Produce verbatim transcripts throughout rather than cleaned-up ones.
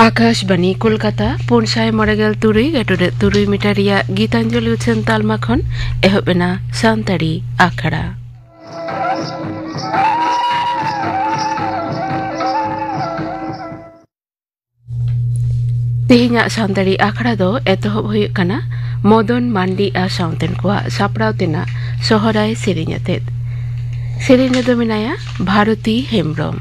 ᱟᱠᱟᱥᱵᱟᱱᱤ ᱠᱳᱞᱠᱟᱛᱟ, ᱯᱩᱱ ᱥᱟᱭ ᱢᱚᱬᱮ ᱜᱮᱞ ᱛᱩᱨᱩᱭ ᱜᱟᱹᱴᱩᱰᱟᱹᱜ ᱛᱩᱨᱩᱭ ᱢᱤᱴᱟᱨ ᱨᱮᱭᱟᱜ ᱜᱤᱛᱟᱧᱡᱚᱞᱤ ᱩᱪᱷᱟᱹᱱ ᱛᱟᱞᱢᱟ ᱠᱷᱚᱱ ᱮᱦᱚᱵ ᱮᱱᱟ ᱥᱟᱱᱛᱟᱲᱤ ᱟᱠᱷᱲᱟ᱾ ᱛᱮᱦᱮᱧᱟᱜ ᱥᱟᱱᱛᱟᱲᱤ ᱟᱠᱷᱲᱟ ᱫᱚ ᱮᱛᱚᱦᱚᱵ ᱦᱩᱭᱩᱜ ᱠᱟᱱᱟ ᱢᱚᱫᱚᱱ ᱢᱟᱱᱰᱤ ᱟᱨ ᱥᱟᱶᱛᱮᱱ ᱠᱚᱣᱟᱜ ᱥᱟᱯᱲᱟᱣ ᱛᱮᱱᱟᱜ ᱥᱚᱦᱚᱨᱟᱭ ᱥᱮᱨᱮᱧ ᱟᱛᱮᱫ᱾ ᱥᱮᱨᱮᱧ ᱨᱮᱫᱚ ᱢᱮᱱᱟᱭᱟ ᱵᱷᱟᱨᱚᱛᱤ ᱦᱮᱢᱵᱽᱨᱚᱢ᱾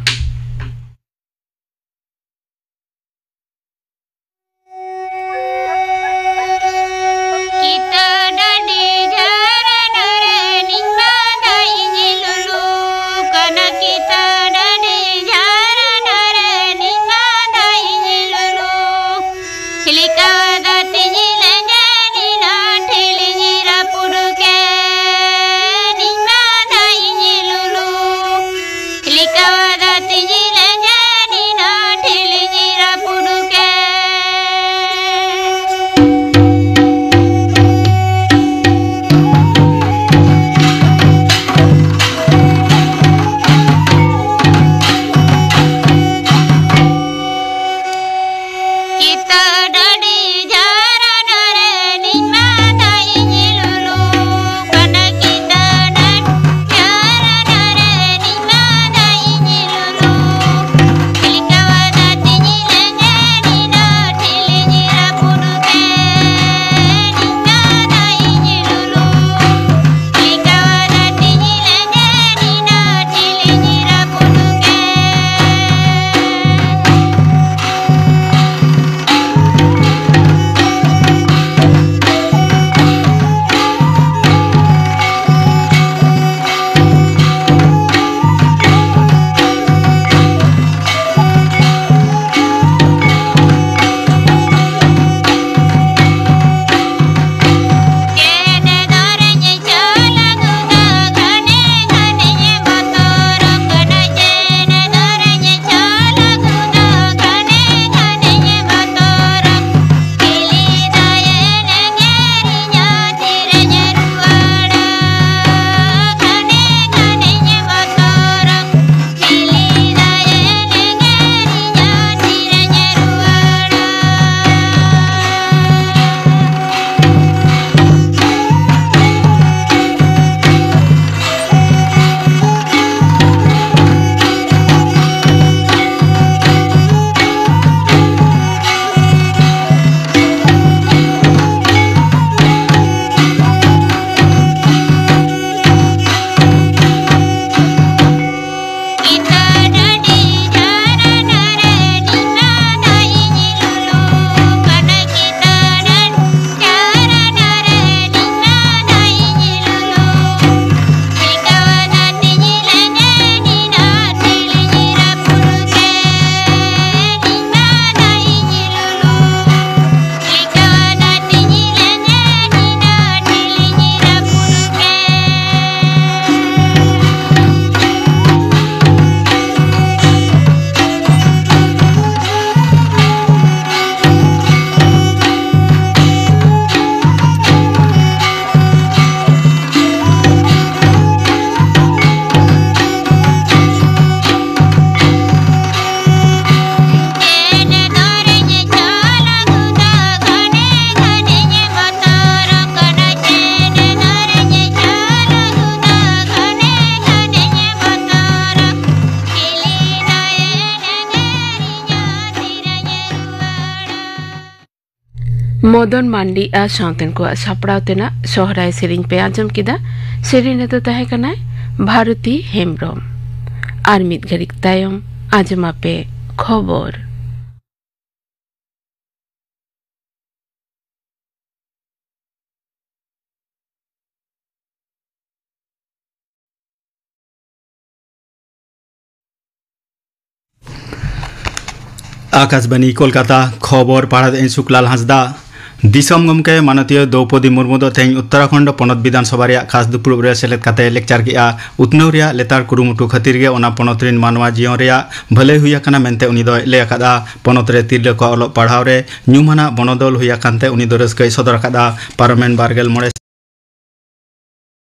ᱠᱤᱛᱟᱹ ᱰᱟᱹᱰᱤ ᱡᱷᱟᱨᱱᱟ ᱨᱮ ᱱᱤᱧ ᱢᱟ ᱫᱟᱜ ᱤᱧ ᱞᱩᱞᱩ ᱠᱟᱱᱟ᱾ ᱠᱤᱛᱟᱹ ᱰᱟᱹᱰᱤ ᱡᱷᱟᱨᱱᱟ ᱨᱮ ᱱᱤᱧ ᱢᱟ ᱫᱟᱜ ᱤᱧ ᱞᱩᱞᱩ᱾ ᱦᱤᱞᱤᱠᱟ ᱫᱟᱜ ᱛᱤᱧ ᱞᱮᱸᱡᱮᱫ ᱮᱱᱟ, ᱴᱷᱤᱞᱤᱧ ᱨᱟᱹᱯᱩᱫ ᱠᱮᱫ᱾ ᱱᱤᱧ ᱢᱟ ᱫᱟᱜ ᱤᱧ ᱞᱩᱞᱩ᱾ ᱦᱤᱞᱤᱠᱟ ᱫᱟᱜ ᱢᱚᱫᱚᱱ ᱢᱟᱱᱰᱤ ᱟᱨ ᱥᱟᱶᱛᱮᱱ ᱠᱚᱣᱟᱜ ᱥᱟᱯᱲᱟᱣ ᱛᱮᱱᱟᱜ ᱥᱚᱦᱨᱟᱭ ᱥᱮᱨᱮᱧ ᱯᱮ ᱟᱸᱡᱚᱢ ᱠᱮᱫᱟ᱾ ᱥᱮᱨᱮᱧ ᱨᱮᱫᱚ ᱛᱟᱦᱮᱸ ᱠᱟᱱᱟᱭ ᱵᱷᱟᱨᱚᱛᱤ ᱦᱮᱢᱵᱽᱨᱚᱢ᱾ ᱟᱨ ᱢᱤᱫ ᱜᱷᱟᱹᱲᱤᱡ ᱛᱟᱭᱚᱢ ᱟᱸᱡᱚᱢᱟᱯᱮ ᱠᱷᱚᱵᱚᱨ᱾ ᱟᱠᱟᱥᱵᱟᱱᱤ ᱠᱳᱞᱠᱟᱛᱟ, ᱠᱷᱚᱵᱚᱨ ᱯᱟᱲᱦᱟᱣᱮᱫ ᱟᱹᱧ ᱥᱩᱠᱞᱟᱞ ᱦᱟᱸᱥᱫᱟ᱾ ᱫᱤᱥᱚᱢ ᱜᱚᱢᱠᱮ ᱢᱟᱱᱚᱛᱤᱭᱟᱹ ᱫᱨᱚᱣᱯᱚᱫᱤ ᱢᱩᱨᱢᱩ ᱫᱚ ᱛᱮᱦᱮᱧ ᱩᱛᱛᱚᱨᱟᱠᱷᱚᱸᱰ ᱯᱚᱱᱚᱛ ᱵᱤᱫᱷᱟᱱ ᱥᱚᱵᱷᱟ ᱨᱮᱭᱟᱜ ᱠᱷᱟᱥ ᱫᱩᱯᱲᱩᱵ ᱨᱮ ᱥᱮᱞᱮᱫ ᱠᱟᱛᱮ ᱞᱮᱠᱪᱟᱨ ᱠᱮᱫᱼᱟ᱾ ᱩᱛᱱᱟᱹᱣ ᱨᱮᱭᱟᱜ ᱞᱮᱛᱟᱲ ᱠᱩᱨᱩᱢᱩᱴᱩ ᱠᱷᱟᱹᱛᱤᱨ ᱜᱮ ᱚᱱᱟ ᱯᱚᱱᱚᱛ ᱨᱤᱱ ᱢᱟᱱᱣᱟ ᱡᱤᱭᱚᱱ ᱨᱮᱭᱟᱜ ᱵᱷᱟᱹᱞᱟᱹᱭ ᱦᱩᱭ ᱟᱠᱟᱱᱟ ᱢᱮᱱᱛᱮ ᱩᱱᱤ ᱫᱚᱭ ᱞᱟᱹᱭ ᱟᱠᱟᱫᱼᱟ᱾ ᱯᱚᱱᱚᱛ ᱨᱮ ᱛᱤᱨᱞᱟᱹ ᱠᱚᱣᱟᱜ ᱚᱞᱚᱜ ᱯᱟᱲᱦᱟᱣ ᱨᱮ ᱧᱩᱢᱟᱱᱟᱜ ᱵᱚᱱᱚᱫᱚᱞ ᱦᱩᱭ ᱟᱠᱟᱱ ᱛᱮ ᱩᱱᱤ ᱫᱚ ᱨᱟᱹᱥᱠᱟᱹᱭ ᱥᱚᱫᱚᱨ ᱟᱠᱟᱫᱼᱟ᱾ ᱯᱟᱨᱚᱢᱮᱱ ᱵᱟᱨᱜᱮᱞ ᱢᱚᱬᱮ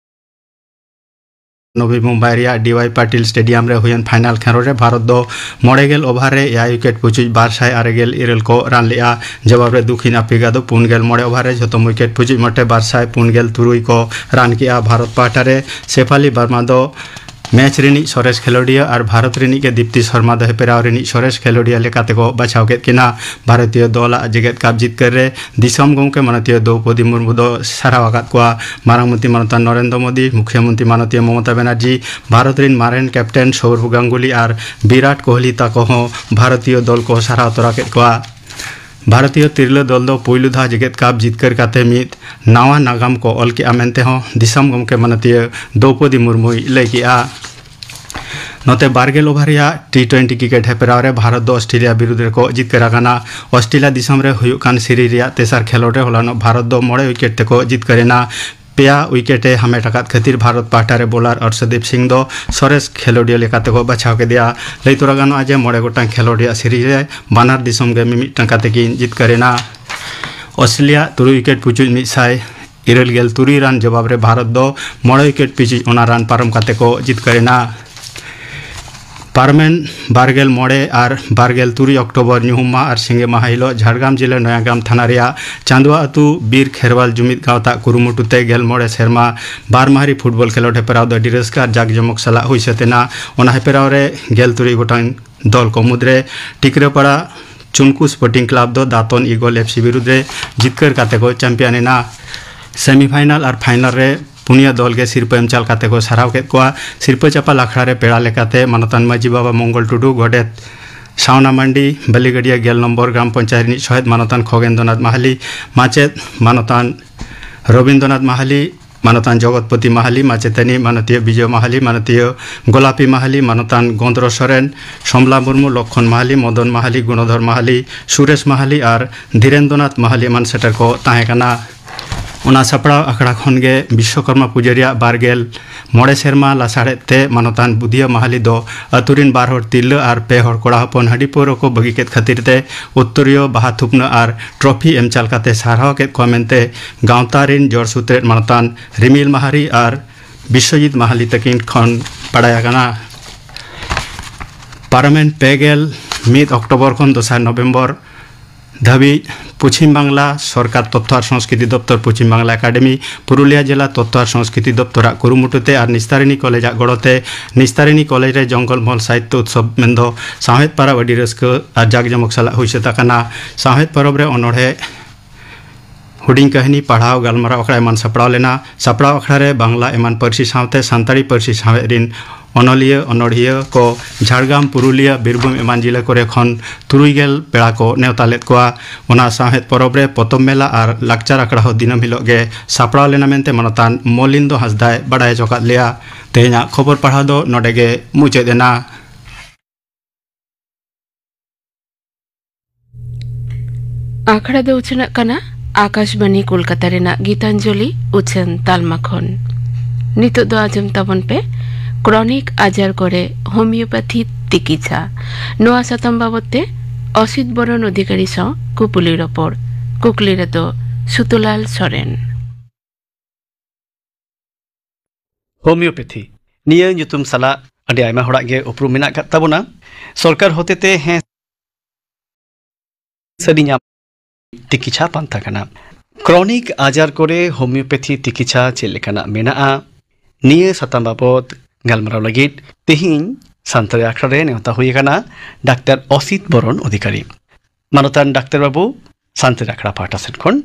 ᱱᱚᱵᱷᱮᱢᱵᱚᱨ ᱢᱩᱢᱵᱟᱭ ᱨᱮᱭᱟᱜ ᱰᱤ ᱣᱟᱭ ᱯᱟᱴᱤᱞ ᱥᱴᱮᱰᱤᱭᱟᱢ ᱨᱮ ᱦᱩᱭᱮᱱ ᱯᱷᱟᱭᱱᱟᱞ ᱠᱷᱮᱞᱳᱰ ᱨᱮ ᱵᱷᱟᱨᱚᱛ ᱫᱚ ᱢᱚᱬᱮ ᱜᱮᱞ ᱳᱵᱷᱟᱨ ᱨᱮ ᱮᱭᱟᱭ ᱩᱭᱠᱮᱴ ᱯᱩᱪᱩᱡ ᱵᱟᱨ ᱥᱟᱭ ᱟᱨᱮ ᱜᱮᱞ ᱤᱨᱟᱹᱞ ᱠᱚ ᱨᱟᱱ ᱞᱮᱫᱼᱟ᱾ ᱡᱚᱵᱟᱵ ᱨᱮ ᱫᱚᱠᱷᱤᱱ ᱟᱯᱷᱨᱤᱠᱟ ᱫᱚ ᱯᱩᱱ ᱜᱮᱞ ᱢᱚᱬᱮ ᱳᱵᱷᱟᱨ ᱨᱮ ᱡᱷᱚᱛᱚᱢ ᱩᱭᱠᱮᱴ ᱯᱩᱪᱩᱡ ᱢᱚᱴᱮ ᱵᱟᱨ ᱥᱟᱭ ᱯᱩᱱ ᱜᱮᱞ ᱛᱩᱨᱩᱭ ᱠᱚ ᱨᱟᱱ ᱠᱮᱫᱼᱟ᱾ ᱵᱷᱟᱨᱚᱛ ᱯᱟᱦᱴᱟ ᱨᱮ ᱥᱮᱯᱷᱟᱞᱤ ᱵᱟᱨᱢᱟ ᱫᱚ ᱢᱮᱪ ᱨᱤᱱᱤᱡ ᱥᱚᱨᱮᱥ ᱠᱷᱮᱞᱳᱰᱤᱭᱟᱹ ᱟᱨ ᱵᱷᱟᱨᱚᱛ ᱨᱤᱱᱤᱡ ᱜᱮ ᱫᱤᱯᱛᱤ ᱥᱚᱨᱢᱟ ᱫᱚ ᱦᱮᱯᱨᱟᱣ ᱨᱤᱱᱤᱡ ᱥᱚᱨᱮᱥ ᱠᱷᱮᱞᱳᱰᱤᱭᱟᱹ ᱞᱮᱠᱟᱛᱮ ᱠᱚ ᱵᱟᱪᱷᱟᱣ ᱠᱮᱫ ᱠᱤᱱᱟ᱾ ᱵᱷᱟᱨᱚᱛᱤᱭᱚ ᱫᱚᱞᱟᱜ ᱡᱮᱜᱮᱛ ᱠᱟᱯ ᱡᱤᱛᱠᱟᱹᱨ ᱨᱮ ᱫᱤᱥᱚᱢ ᱜᱚᱢᱠᱮ ᱢᱟᱱᱚᱛᱤᱭᱟᱹ ᱫᱨᱚᱣᱯᱚᱫᱤ ᱢᱩᱨᱢᱩ ᱫᱚ ᱥᱟᱨᱦᱟᱣ ᱟᱠᱟᱫ ᱠᱚᱣᱟ᱾ ᱢᱟᱨᱟᱝ ᱢᱚᱱᱛᱨᱤ ᱢᱟᱱᱚᱛᱟᱱ ᱱᱚᱨᱮᱱᱫᱨᱚ ᱢᱳᱫᱤ, ᱢᱩᱠᱷᱭᱚ ᱢᱚᱱᱛᱨᱤ ᱢᱟᱱᱚᱛᱤᱭᱟᱹ ᱢᱚᱢᱚᱛᱟ ᱵᱟᱱᱟᱨᱡᱤ, ᱵᱷᱟᱨᱚᱛ ᱨᱤᱱ ᱢᱟᱨᱮᱱ ᱠᱮᱯᱴᱮᱱ ᱥᱚᱣᱨᱚᱵᱷ ᱜᱟᱝᱜᱩᱞᱤ ᱟᱨ ᱵᱤᱨᱟᱴ ᱠᱳᱦᱞᱤ ᱛᱟᱠᱚ ᱦᱚᱸ ᱵᱷᱟᱨᱚᱛᱤᱭᱚ ᱫᱚᱞ ᱠᱚ ᱥᱟᱨᱦᱟᱣ ᱛᱚᱨᱟ ᱠᱮᱫ ᱠᱚᱣᱟ᱾ ᱵᱷᱟᱨᱚᱛᱤᱭᱚ ᱛᱤᱨᱞᱟᱹ ᱫᱚᱞ ᱫᱚ ᱯᱩᱭᱞᱩ ᱫᱷᱟᱣ ᱡᱮᱜᱮᱛ ᱠᱟᱯ ᱡᱤᱛᱠᱟᱹᱨ ᱠᱟᱛᱮ ᱢᱤᱫ ᱱᱟᱣᱟ ᱱᱟᱜᱟᱢ ᱠᱚ ᱚᱞ ᱠᱮᱫᱼᱟ ᱢᱮᱱᱛᱮ ᱦᱚᱸ ᱫᱤᱥᱚᱢ ᱜᱚᱢᱠᱮ ᱢᱟᱱᱚᱛᱤᱭᱟᱹ ᱫᱨᱚᱣᱯᱚᱫᱤ ᱢᱩᱨᱢᱩᱭ ᱞᱟᱹᱭ ᱠᱮᱫᱼᱟ᱾ ᱱᱚᱛᱮ ᱵᱟᱨ ᱜᱮᱞ ᱳᱵᱷᱟᱨ ᱨᱮᱭᱟᱜ ᱴᱤ ᱴᱩᱭᱮᱱᱴᱤ ᱠᱨᱤᱠᱮᱴ ᱦᱮᱯᱨᱟᱣ ᱨᱮ ᱵᱷᱟᱨᱚᱛ ᱫᱚ ᱚᱥᱴᱨᱮᱞᱤᱭᱟ ᱵᱤᱨᱩᱫᱷ ᱨᱮᱠᱚ ᱡᱤᱛᱠᱟᱹᱨ ᱟᱠᱟᱱᱟ᱾ ᱚᱥᱴᱨᱮᱞᱤᱭᱟ ᱫᱤᱥᱚᱢ ᱨᱮ ᱦᱩᱭᱩᱜ ᱠᱟᱱ ᱥᱤᱨᱤᱡᱽ ᱨᱮᱭᱟᱜ ᱛᱮᱥᱟᱨ ᱠᱷᱮᱞᱳᱰ ᱨᱮ ᱦᱚᱞᱟᱱᱚᱜ ᱵᱷᱟᱨᱚᱛ ᱫᱚ ᱢᱚᱬᱮ ᱩᱭᱠᱮᱴ ᱛᱮᱠᱚ ᱡᱤᱛᱠᱟᱹᱨ ᱮᱱᱟ᱾ ᱯᱮᱭᱟ ᱩᱭᱠᱮᱴ ᱮ ᱦᱟᱢᱮᱴ ᱟᱠᱟᱫ ᱠᱷᱟᱹᱛᱤᱨ ᱵᱷᱟᱨᱚᱛ ᱯᱟᱦᱴᱟ ᱨᱮ ᱵᱚᱞᱟᱨ ᱚᱨᱥᱚᱫᱤᱯ ᱥᱤᱝ ᱫᱚ ᱥᱚᱨᱮᱥ ᱠᱷᱮᱞᱳᱰᱤᱭᱟᱹ ᱞᱮᱠᱟᱛᱮ ᱠᱚ ᱵᱟᱪᱷᱟᱣ ᱠᱮᱫᱮᱭᱟ᱾ ᱞᱟᱹᱭ ᱛᱚᱨᱟ ᱜᱟᱱᱚᱜᱼᱟ ᱡᱮ ᱢᱚᱬᱮ ᱜᱚᱴᱟᱝ ᱠᱷᱮᱞᱳᱰ ᱨᱮᱭᱟᱜ ᱥᱤᱨᱤᱡᱽ ᱨᱮ ᱵᱟᱱᱟᱨ ᱫᱤᱥᱚᱢ ᱜᱮ ᱢᱤᱢᱤᱫᱴᱟᱝ ᱠᱟᱛᱮ ᱠᱤᱱ ᱡᱤᱛᱠᱟᱹᱨ ᱮᱱᱟ᱾ ᱚᱥᱴᱨᱮᱞᱤᱭᱟ ᱛᱩᱨᱩᱭ ᱩᱭᱠᱮᱴ ᱯᱩᱪᱩᱡ ᱢᱤᱫ ᱥᱟᱭ ᱤᱨᱟᱹᱞ ᱜᱮᱞ ᱛᱩᱨᱩᱭ ᱨᱟᱱ ᱡᱚᱵᱟᱵ ᱨᱮ ᱵᱷᱟᱨᱚᱛ ᱫᱚ ᱢᱚᱬᱮ ᱩᱭᱠᱮᱴ ᱯᱤᱪᱷᱤ ᱚᱱᱟ ᱨᱟᱱ ᱯᱟᱨᱚᱢ ᱠᱟᱛᱮ ᱠᱚ ᱡᱤᱛᱠᱟᱹᱨ ᱮᱱᱟ᱾ ᱯᱟᱨᱚᱢᱮᱱ ᱵᱟᱨ ᱜᱮᱞ ᱢᱚᱬᱮ ᱟᱨ ᱵᱟᱨ ᱜᱮᱞ ᱛᱩᱨᱩᱭ ᱚᱠᱴᱳᱵᱚᱨ ᱧᱩᱦᱩᱢ ᱢᱟᱦᱟ ᱟᱨ ᱥᱤᱸᱜᱮ ᱢᱟᱦᱟ ᱦᱤᱞᱳᱜ ᱡᱷᱟᱲᱜᱨᱟᱢ ᱡᱤᱞᱟᱹ ᱱᱚᱭᱟᱜᱟᱢ ᱛᱷᱟᱱᱟ ᱨᱮᱭᱟᱜ ᱪᱟᱸᱫᱣᱟ ᱟᱹᱛᱩ ᱵᱤᱨ ᱠᱷᱮᱨᱣᱟᱞ ᱡᱩᱢᱤᱫ ᱜᱟᱶᱛᱟ ᱠᱩᱨᱩᱢᱩᱴᱩ ᱛᱮ ᱜᱮᱞ ᱢᱚᱬᱮ ᱥᱮᱨᱢᱟ ᱵᱟᱨ ᱢᱟᱦᱟᱨᱤ ᱯᱷᱩᱴᱵᱚᱞ ᱠᱷᱮᱞᱳᱰ ᱦᱮᱯᱨᱟᱣ ᱫᱚ ᱟᱹᱰᱤ ᱨᱟᱹᱥᱠᱟᱹ ᱟᱨ ᱡᱟᱠ ᱡᱚᱢᱚᱠ ᱥᱟᱞᱟᱜ ᱦᱩᱭ ᱥᱟᱹᱛ ᱮᱱᱟ᱾ ᱚᱱᱟ ᱦᱮᱯᱨᱟᱣ ᱨᱮ ᱜᱮᱞ ᱛᱩᱨᱩᱭ ᱜᱚᱴᱟᱝ ᱫᱚᱞ ᱠᱚ ᱢᱩᱫᱽᱨᱮ ᱴᱤᱠᱨᱟᱹᱯᱟᱲᱟ ᱪᱩᱱᱠᱩ ᱥᱯᱳᱨᱴᱤᱝ ᱠᱞᱟᱵᱽ ᱫᱚ ᱫᱟᱛᱚᱱ ᱤᱜᱚᱞ ᱮᱯᱷ ᱥᱤ ᱵᱤᱨᱩᱫᱽ ᱨᱮ ᱡᱤᱛᱠᱟᱹᱨ ᱠᱟᱛᱮ ᱠᱚ ᱪᱟᱢᱯᱤᱭᱟᱱ ᱮᱱᱟ᱾ ᱥᱮᱢᱤᱯᱷᱟᱭᱱᱟᱞ ᱟᱨ ᱯᱷᱟᱭᱱᱟᱞ ᱨᱮ ᱯᱩᱱᱭᱟᱹ ᱫᱚᱞ ᱜᱮ ᱥᱤᱨᱯᱟᱹ ᱮᱢ ᱪᱟᱞ ᱠᱟᱛᱮ ᱠᱚ ᱥᱟᱨᱦᱟᱣ ᱠᱮᱫ ᱠᱚᱣᱟ᱾ ᱥᱤᱨᱯᱟᱹ ᱪᱟᱯᱟᱞ ᱟᱠᱷᱲᱟ ᱨᱮ ᱯᱮᱲᱟ ᱞᱮᱠᱟᱛᱮ ᱢᱟᱱᱚᱛᱟᱱ ᱢᱟᱹᱡᱷᱤ ᱵᱟᱵᱟ ᱢᱚᱝᱜᱚᱞ ᱴᱩᱰᱩ, ᱜᱚᱰᱮᱛ ᱥᱟᱣᱱᱟ ᱢᱟᱱᱰᱤ, ᱵᱟᱹᱞᱤᱜᱟᱹᱰᱤᱭᱟᱹ ᱜᱮᱞ ᱱᱚᱢᱵᱚᱨ ᱜᱨᱟᱢ ᱯᱚᱧᱪᱟᱭᱮᱛ ᱨᱤᱱᱤᱡ ᱥᱚᱦᱮᱫ ᱢᱟᱱᱚᱛᱟᱱ ᱠᱷᱚᱜᱮᱱᱫᱨᱚᱱᱟᱛᱷ ᱢᱟᱦᱟᱞᱤ, ᱢᱟᱪᱮᱛ ᱢᱟᱱᱚᱛᱟᱱ ᱨᱚᱵᱤᱱᱫᱨᱚᱱᱟᱛᱷ ᱢᱟᱦᱟᱞᱤ, ᱢᱟᱱᱚᱛᱟᱱ ᱡᱚᱜᱚᱛᱯᱚᱛᱤ ᱢᱟᱦᱟᱞᱤ, ᱢᱟᱪᱮᱛᱟᱹᱱᱤ ᱢᱟᱱᱚᱛᱤᱭᱟᱹ ᱵᱤᱡᱚᱭ ᱢᱟᱦᱟᱞᱤ, ᱢᱟᱱᱚᱛᱤᱭᱟᱹ ᱜᱳᱞᱟᱯᱤ ᱢᱟᱦᱟᱞᱤ, ᱢᱟᱱᱚᱛᱟᱱ ᱜᱚᱱᱫᱨᱚ ᱥᱚᱨᱮᱱ, ᱥᱚᱢᱞᱟ ᱢᱩᱨᱢᱩ, ᱞᱚᱠᱠᱷᱚᱱ ᱢᱟᱦᱟᱞᱤ, ᱢᱚᱫᱚᱱ ᱢᱟᱦᱟᱞᱤ, ᱜᱩᱬᱚᱫᱷᱚᱨ ᱢᱟᱦᱟᱞᱤ, ᱥᱩᱨᱮᱥ ᱢᱟᱦᱟᱞᱤ ᱟᱨ ᱫᱷᱤᱨᱮᱱᱫᱨᱚᱱᱟᱛᱷ ᱢᱟᱦᱟᱞᱤ ᱮᱢᱟᱱ ᱥᱮᱴᱮᱨ ᱠᱚ ᱛᱟᱦᱮᱸ ᱠᱟᱱᱟ᱾ ᱚᱱᱟ ᱥᱟᱯᱲᱟᱣ ᱟᱠᱷᱲᱟ ᱠᱷᱚᱱ ᱜᱮ ᱵᱤᱥᱥᱚᱠᱚᱨᱢᱟ ᱯᱩᱡᱟᱹ ᱨᱮᱭᱟᱜ ᱵᱟᱨ ᱜᱮᱞ ᱢᱚᱬᱮ ᱥᱮᱨᱢᱟ ᱞᱟᱥᱟᱲᱦᱮᱫ ᱛᱮ ᱢᱟᱱᱚᱛᱟᱱ ᱵᱩᱫᱷᱤᱭᱟᱹ ᱢᱟᱦᱟᱞᱤ ᱫᱚ ᱟᱹᱛᱩ ᱨᱤᱱ ᱵᱟᱨ ᱦᱚᱲ ᱛᱤᱨᱞᱟᱹ ᱟᱨ ᱯᱮ ᱦᱚᱲ ᱠᱚᱲᱟ ᱦᱚᱯᱚᱱ ᱦᱟᱺᱰᱤ ᱯᱟᱹᱣᱨᱟᱹ ᱠᱚ ᱵᱟᱹᱜᱤ ᱠᱮᱫ ᱠᱷᱟᱹᱛᱤᱨ ᱛᱮ ᱩᱛᱛᱚᱨᱤᱭᱟᱹ ᱵᱟᱦᱟ ᱛᱷᱩᱯᱱᱟᱹ ᱟᱨ ᱴᱨᱚᱯᱷᱤ ᱮᱢ ᱪᱟᱞ ᱠᱟᱛᱮ ᱥᱟᱨᱦᱟᱣ ᱠᱮᱫ ᱠᱚᱣᱟ ᱢᱮᱱᱛᱮ ᱜᱟᱶᱛᱟ ᱨᱤᱱ ᱡᱚᱲ ᱥᱩᱛᱨᱮᱫ ᱢᱟᱱᱚᱛᱟᱱ ᱨᱤᱢᱤᱞ ᱢᱟᱦᱟᱨᱤ ᱟᱨ ᱵᱤᱥᱥᱚᱡᱤᱛ ᱢᱟᱦᱟᱞᱤ ᱛᱟᱹᱠᱤᱱ ᱠᱷᱚᱱ ᱵᱟᱲᱟᱭ ᱟᱠᱟᱱᱟ᱾ ᱯᱟᱨᱚᱢᱮᱱ ᱯᱮ ᱜᱮᱞ ᱢᱤᱫ ᱚᱠᱴᱳᱵᱚᱨ ᱠᱷᱚᱱ ᱫᱚᱥᱟᱨ ᱱᱚᱵᱷᱮᱢᱵᱚᱨ ᱫᱷᱟᱹᱵᱤᱡ ᱯᱚᱪᱷᱤᱢ ᱵᱟᱝᱞᱟ ᱥᱚᱨᱠᱟᱨ ᱛᱚᱛᱛᱷᱚ ᱟᱨ ᱥᱚᱝᱥᱠᱨᱤᱛᱤ ᱫᱚᱯᱛᱚᱨ, ᱯᱚᱪᱷᱤᱢ ᱵᱟᱝᱞᱟ ᱮᱠᱟᱰᱮᱢᱤ, ᱯᱩᱨᱩᱞᱤᱭᱟ ᱡᱮᱞᱟ ᱛᱚᱛᱛᱷᱚ ᱟᱨ ᱥᱚᱝᱥᱠᱨᱤᱛᱤ ᱫᱚᱯᱛᱚᱨᱟᱜ ᱠᱩᱨᱩᱢᱩᱴᱩ ᱛᱮ ᱟᱨ ᱱᱤᱥᱛᱟᱨᱤᱱᱤ ᱠᱚᱞᱮᱡᱽ ᱟᱜ ᱜᱚᱲᱚ ᱛᱮ ᱱᱤᱥᱛᱟᱨᱤᱱᱤ ᱠᱚᱞᱮᱡᱽ ᱨᱮ ᱡᱚᱝᱜᱚᱞ ᱢᱚᱦᱚᱞ ᱥᱟᱦᱤᱛᱛᱚ ᱩᱛᱥᱚᱵ ᱢᱮᱱᱫᱚ ᱥᱟᱶᱦᱮᱫ ᱯᱟᱨᱟᱵᱽ ᱟᱹᱰᱤ ᱨᱟᱹᱥᱠᱟᱹ ᱟᱨ ᱡᱟᱠ ᱡᱚᱢᱚᱠ ᱥᱟᱞᱟᱜ ᱦᱩᱭ ᱥᱟᱹᱛ ᱟᱠᱟᱱᱟ᱾ ᱥᱟᱶᱦᱮᱫ ᱯᱚᱨᱚᱵᱽ ᱨᱮ ᱚᱱᱚᱬᱦᱮ, ᱦᱩᱰᱤᱧ ᱠᱟᱹᱦᱱᱤ, ᱯᱟᱲᱦᱟᱣ, ᱜᱟᱞᱢᱟᱨᱟᱣ ᱟᱠᱷᱲᱟ ᱮᱢᱟᱱ ᱥᱟᱯᱲᱟᱣ ᱞᱮᱱᱟ᱾ ᱥᱟᱯᱲᱟᱣ ᱟᱠᱷᱲᱟ ᱨᱮ ᱵᱟᱝᱞᱟ ᱮᱢᱟᱱ ᱯᱟᱹᱨᱥᱤ ᱥᱟᱶᱛᱮ ᱥᱟᱱᱛᱟᱲᱤ ᱯᱟᱹᱨᱥᱤ ᱥᱟᱶᱦᱮᱫ ᱨᱤᱱ ᱚᱱᱚᱞᱤᱭᱟᱹ, ᱚᱱᱚᱲᱦᱤᱭᱟᱹ ᱠᱚ ᱡᱷᱟᱲᱜᱨᱟᱢ, ᱯᱩᱨᱩᱞᱤᱭᱟᱹ, ᱵᱤᱨᱵᱷᱩᱢ ᱮᱢᱟᱱ ᱡᱤᱞᱟᱹ ᱠᱚᱨᱮ ᱠᱷᱚᱱ ᱛᱩᱨᱩᱭ ᱜᱮᱞ ᱯᱮᱲᱟ ᱠᱚ ᱱᱮᱣᱛᱟ ᱞᱮᱫ ᱠᱚᱣᱟ᱾ ᱚᱱᱟ ᱥᱟᱶᱦᱮᱫ ᱯᱚᱨᱚᱵᱽ ᱨᱮ ᱯᱚᱛᱚᱵ ᱢᱮᱞᱟ ᱟᱨ ᱞᱟᱠᱪᱟᱨ ᱟᱠᱷᱲᱟ ᱦᱚᱸ ᱫᱤᱱᱟᱹᱢ ᱦᱤᱞᱳᱜ ᱜᱮ ᱥᱟᱯᱲᱟᱣ ᱞᱮᱱᱟ ᱢᱮᱱᱛᱮ ᱢᱟᱱᱚᱛᱟᱱ ᱢᱚᱞᱤᱱᱫᱚ ᱦᱟᱸᱥᱫᱟᱭ ᱵᱟᱰᱟᱭ ᱦᱚᱪᱚ ᱠᱟᱫ ᱞᱮᱭᱟ᱾ ᱛᱮᱦᱮᱧᱟᱜ ᱠᱷᱚᱵᱚᱨ ᱯᱟᱲᱦᱟᱣ ᱫᱚ ᱱᱚᱰᱮ ᱜᱮ ᱢᱩᱪᱟᱹᱫ ᱮᱱᱟ᱾ ᱟᱠᱷᱲᱟ ᱫᱚ ᱩᱪᱷᱟᱹᱱᱟᱜ ᱠᱟᱱᱟ ᱟᱠᱟᱥᱵᱟᱱᱤ ᱠᱳᱞᱠᱟᱛᱟ ᱨᱮᱱᱟᱜ ᱜᱤᱛᱟᱧᱡᱚᱞᱤ ᱩᱪᱷᱟᱹᱱ ᱛᱟᱞᱢᱟ ᱠᱷᱚᱱ᱾ ᱱᱤᱛᱚᱜ ᱫᱚ ᱟᱸᱡᱚᱢ ᱛᱟᱵᱚᱱ ᱯᱮ ᱠᱨᱚᱱᱤᱠ ᱟᱡᱟᱨ ᱠᱚᱨᱮ ᱦᱳᱢᱤᱭᱳᱯᱮᱛᱷᱤ ᱛᱤᱠᱤᱪᱷᱟ᱾ ᱱᱚᱣᱟ ᱥᱟᱛᱟᱢ ᱵᱟᱵᱚᱛ ᱛᱮ ᱚᱥᱤᱛ ᱵᱚᱨᱚᱱ ᱚᱫᱷᱤᱠᱟᱨᱤ ᱥᱟᱶ ᱠᱩᱯᱩᱞᱤ ᱨᱚᱯᱚᱲ᱾ ᱠᱩᱠᱞᱤ ᱨᱮᱫᱚ ᱥᱩᱛᱚᱞᱟᱞ ᱥᱚᱨᱮᱱ᱾ ᱦᱳᱢᱤᱭᱳᱯᱮᱛᱷᱤ ᱱᱤᱭᱟᱹ ᱧᱩᱛᱩᱢ ᱥᱟᱞᱟᱜ ᱟᱹᱰᱤ ᱟᱭᱢᱟ ᱦᱚᱲᱟᱜ ᱜᱮ ᱩᱯᱨᱩᱢ ᱢᱮᱱᱟᱜ ᱟᱠᱟᱫ ᱛᱟᱵᱚᱱᱟ᱾ ᱥᱚᱨᱠᱟᱨ ᱦᱚᱛᱮᱛᱮ ᱦᱮᱸ ᱥᱟᱹᱨᱤ ᱧᱟᱢ ᱛᱤᱠᱤᱪᱷᱟ ᱯᱟᱱᱛᱷᱟ ᱠᱟᱱᱟ᱾ ᱠᱨᱚᱱᱤᱠ ᱟᱡᱟᱨ ᱠᱚᱨᱮ ᱦᱳᱢᱤᱭᱳᱯᱮᱛᱷᱤ ᱛᱤᱠᱤᱪᱷᱟ ᱪᱮᱫ ᱞᱮᱠᱟᱱᱟᱜ ᱢᱮᱱᱟᱜᱼᱟ, ᱱᱤᱭᱟᱹ ᱥᱟᱛᱟᱢ ᱵᱟᱵᱚᱛ ᱜᱟᱞᱢᱟᱨᱟᱣ ᱞᱟᱹᱜᱤᱫ ᱛᱮᱦᱮᱧ ᱥᱟᱱᱛᱟᱲᱤ ᱟᱠᱷᱲᱟ ᱨᱮ ᱱᱮᱣᱛᱟ ᱦᱩᱭ ᱟᱠᱟᱱᱟ ᱰᱟᱠᱛᱟᱨ ᱚᱥᱤᱛ ᱵᱚᱨᱚᱱ ᱚᱫᱷᱤᱠᱟᱨᱤ᱾ ᱢᱟᱱᱚᱛᱟᱱ ᱰᱟᱠᱛᱟᱨ ᱵᱟᱹᱵᱩ, ᱥᱟᱱᱛᱟᱲ ᱟᱠᱷᱲᱟ ᱯᱟᱦᱴᱟ ᱥᱮᱫ ᱠᱷᱚᱱ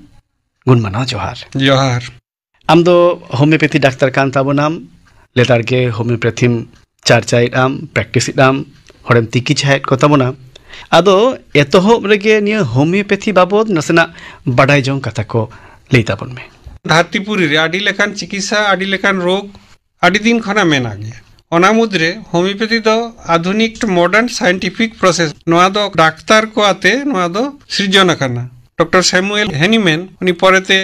ᱜᱩᱱ ᱢᱟᱱᱟᱣ ᱡᱚᱦᱟᱨ᱾ ᱡᱚᱦᱟᱨ᱾ ᱟᱢ ᱫᱚ ᱦᱳᱢᱤᱭᱳᱯᱮᱛᱷᱤ ᱰᱟᱠᱛᱟᱨ ᱠᱟᱱ ᱛᱟᱵᱚᱱᱟᱢ, ᱞᱮᱛᱟᱲ ᱜᱮ ᱦᱳᱢᱤᱭᱳᱯᱮᱛᱷᱤᱢ ᱪᱟᱨᱪᱟᱭᱮᱫ ᱟᱢ, ᱯᱨᱮᱠᱴᱤᱥ ᱮᱫ ᱟᱢ, ᱦᱚᱲᱮᱢ ᱛᱤᱠᱤ ᱪᱷᱟᱭᱮᱫ ᱠᱚ ᱛᱟᱵᱚᱱᱟ᱾ ᱟᱫᱚ ᱮᱛᱚᱦᱚᱵ ᱨᱮᱜᱮ ᱱᱤᱭᱟᱹ ᱦᱳᱢᱤᱭᱳᱯᱮᱛᱷᱤ ᱵᱟᱵᱚᱫ ᱱᱟᱥᱮᱱᱟᱜ ᱵᱟᱰᱟᱭ ᱡᱚᱝ ᱠᱟᱛᱷᱟ ᱠᱚ ᱞᱟᱹᱭ ᱛᱟᱵᱚᱱ ᱢᱮ᱾ ᱫᱷᱟᱹᱨᱛᱤᱯᱩᱨᱤ ᱨᱮ ᱟᱹᱰᱤ ᱞᱮᱠᱟᱱ ᱪᱤᱠᱤᱛᱥᱟ, ᱟᱹᱰᱤ ᱞᱮᱠᱟᱱ ᱨᱳᱜᱽ ᱟᱹᱰᱤ ᱫᱤᱱ ᱠᱷᱚᱱᱟᱜ ᱢᱮᱱᱟᱜ ᱜᱮᱭᱟ᱾ ᱚᱱᱟ ᱢᱩᱫᱽᱨᱮ ᱦᱳᱢᱤᱭᱳᱯᱮᱛᱷᱤ ᱫᱚ ᱟᱫᱷᱩᱱᱤᱠ ᱢᱚᱰᱟᱨᱱ ᱥᱟᱭᱮᱱᱴᱤᱯᱷᱤᱠ ᱯᱨᱚᱥᱮᱥ, ᱱᱚᱣᱟ ᱫᱚ ᱰᱟᱠᱛᱟᱨ ᱠᱚ ᱟᱛᱮ ᱱᱚᱣᱟ ᱫᱚ ᱥᱤᱨᱡᱚᱱ ᱟᱠᱟᱱᱟ᱾ ᱰᱚᱠᱴᱚᱨ ᱥᱮᱢᱩᱭᱮᱞ ᱦᱮᱱᱤᱢᱮᱱ, ᱩᱱᱤ ᱯᱚᱨᱮᱛᱮ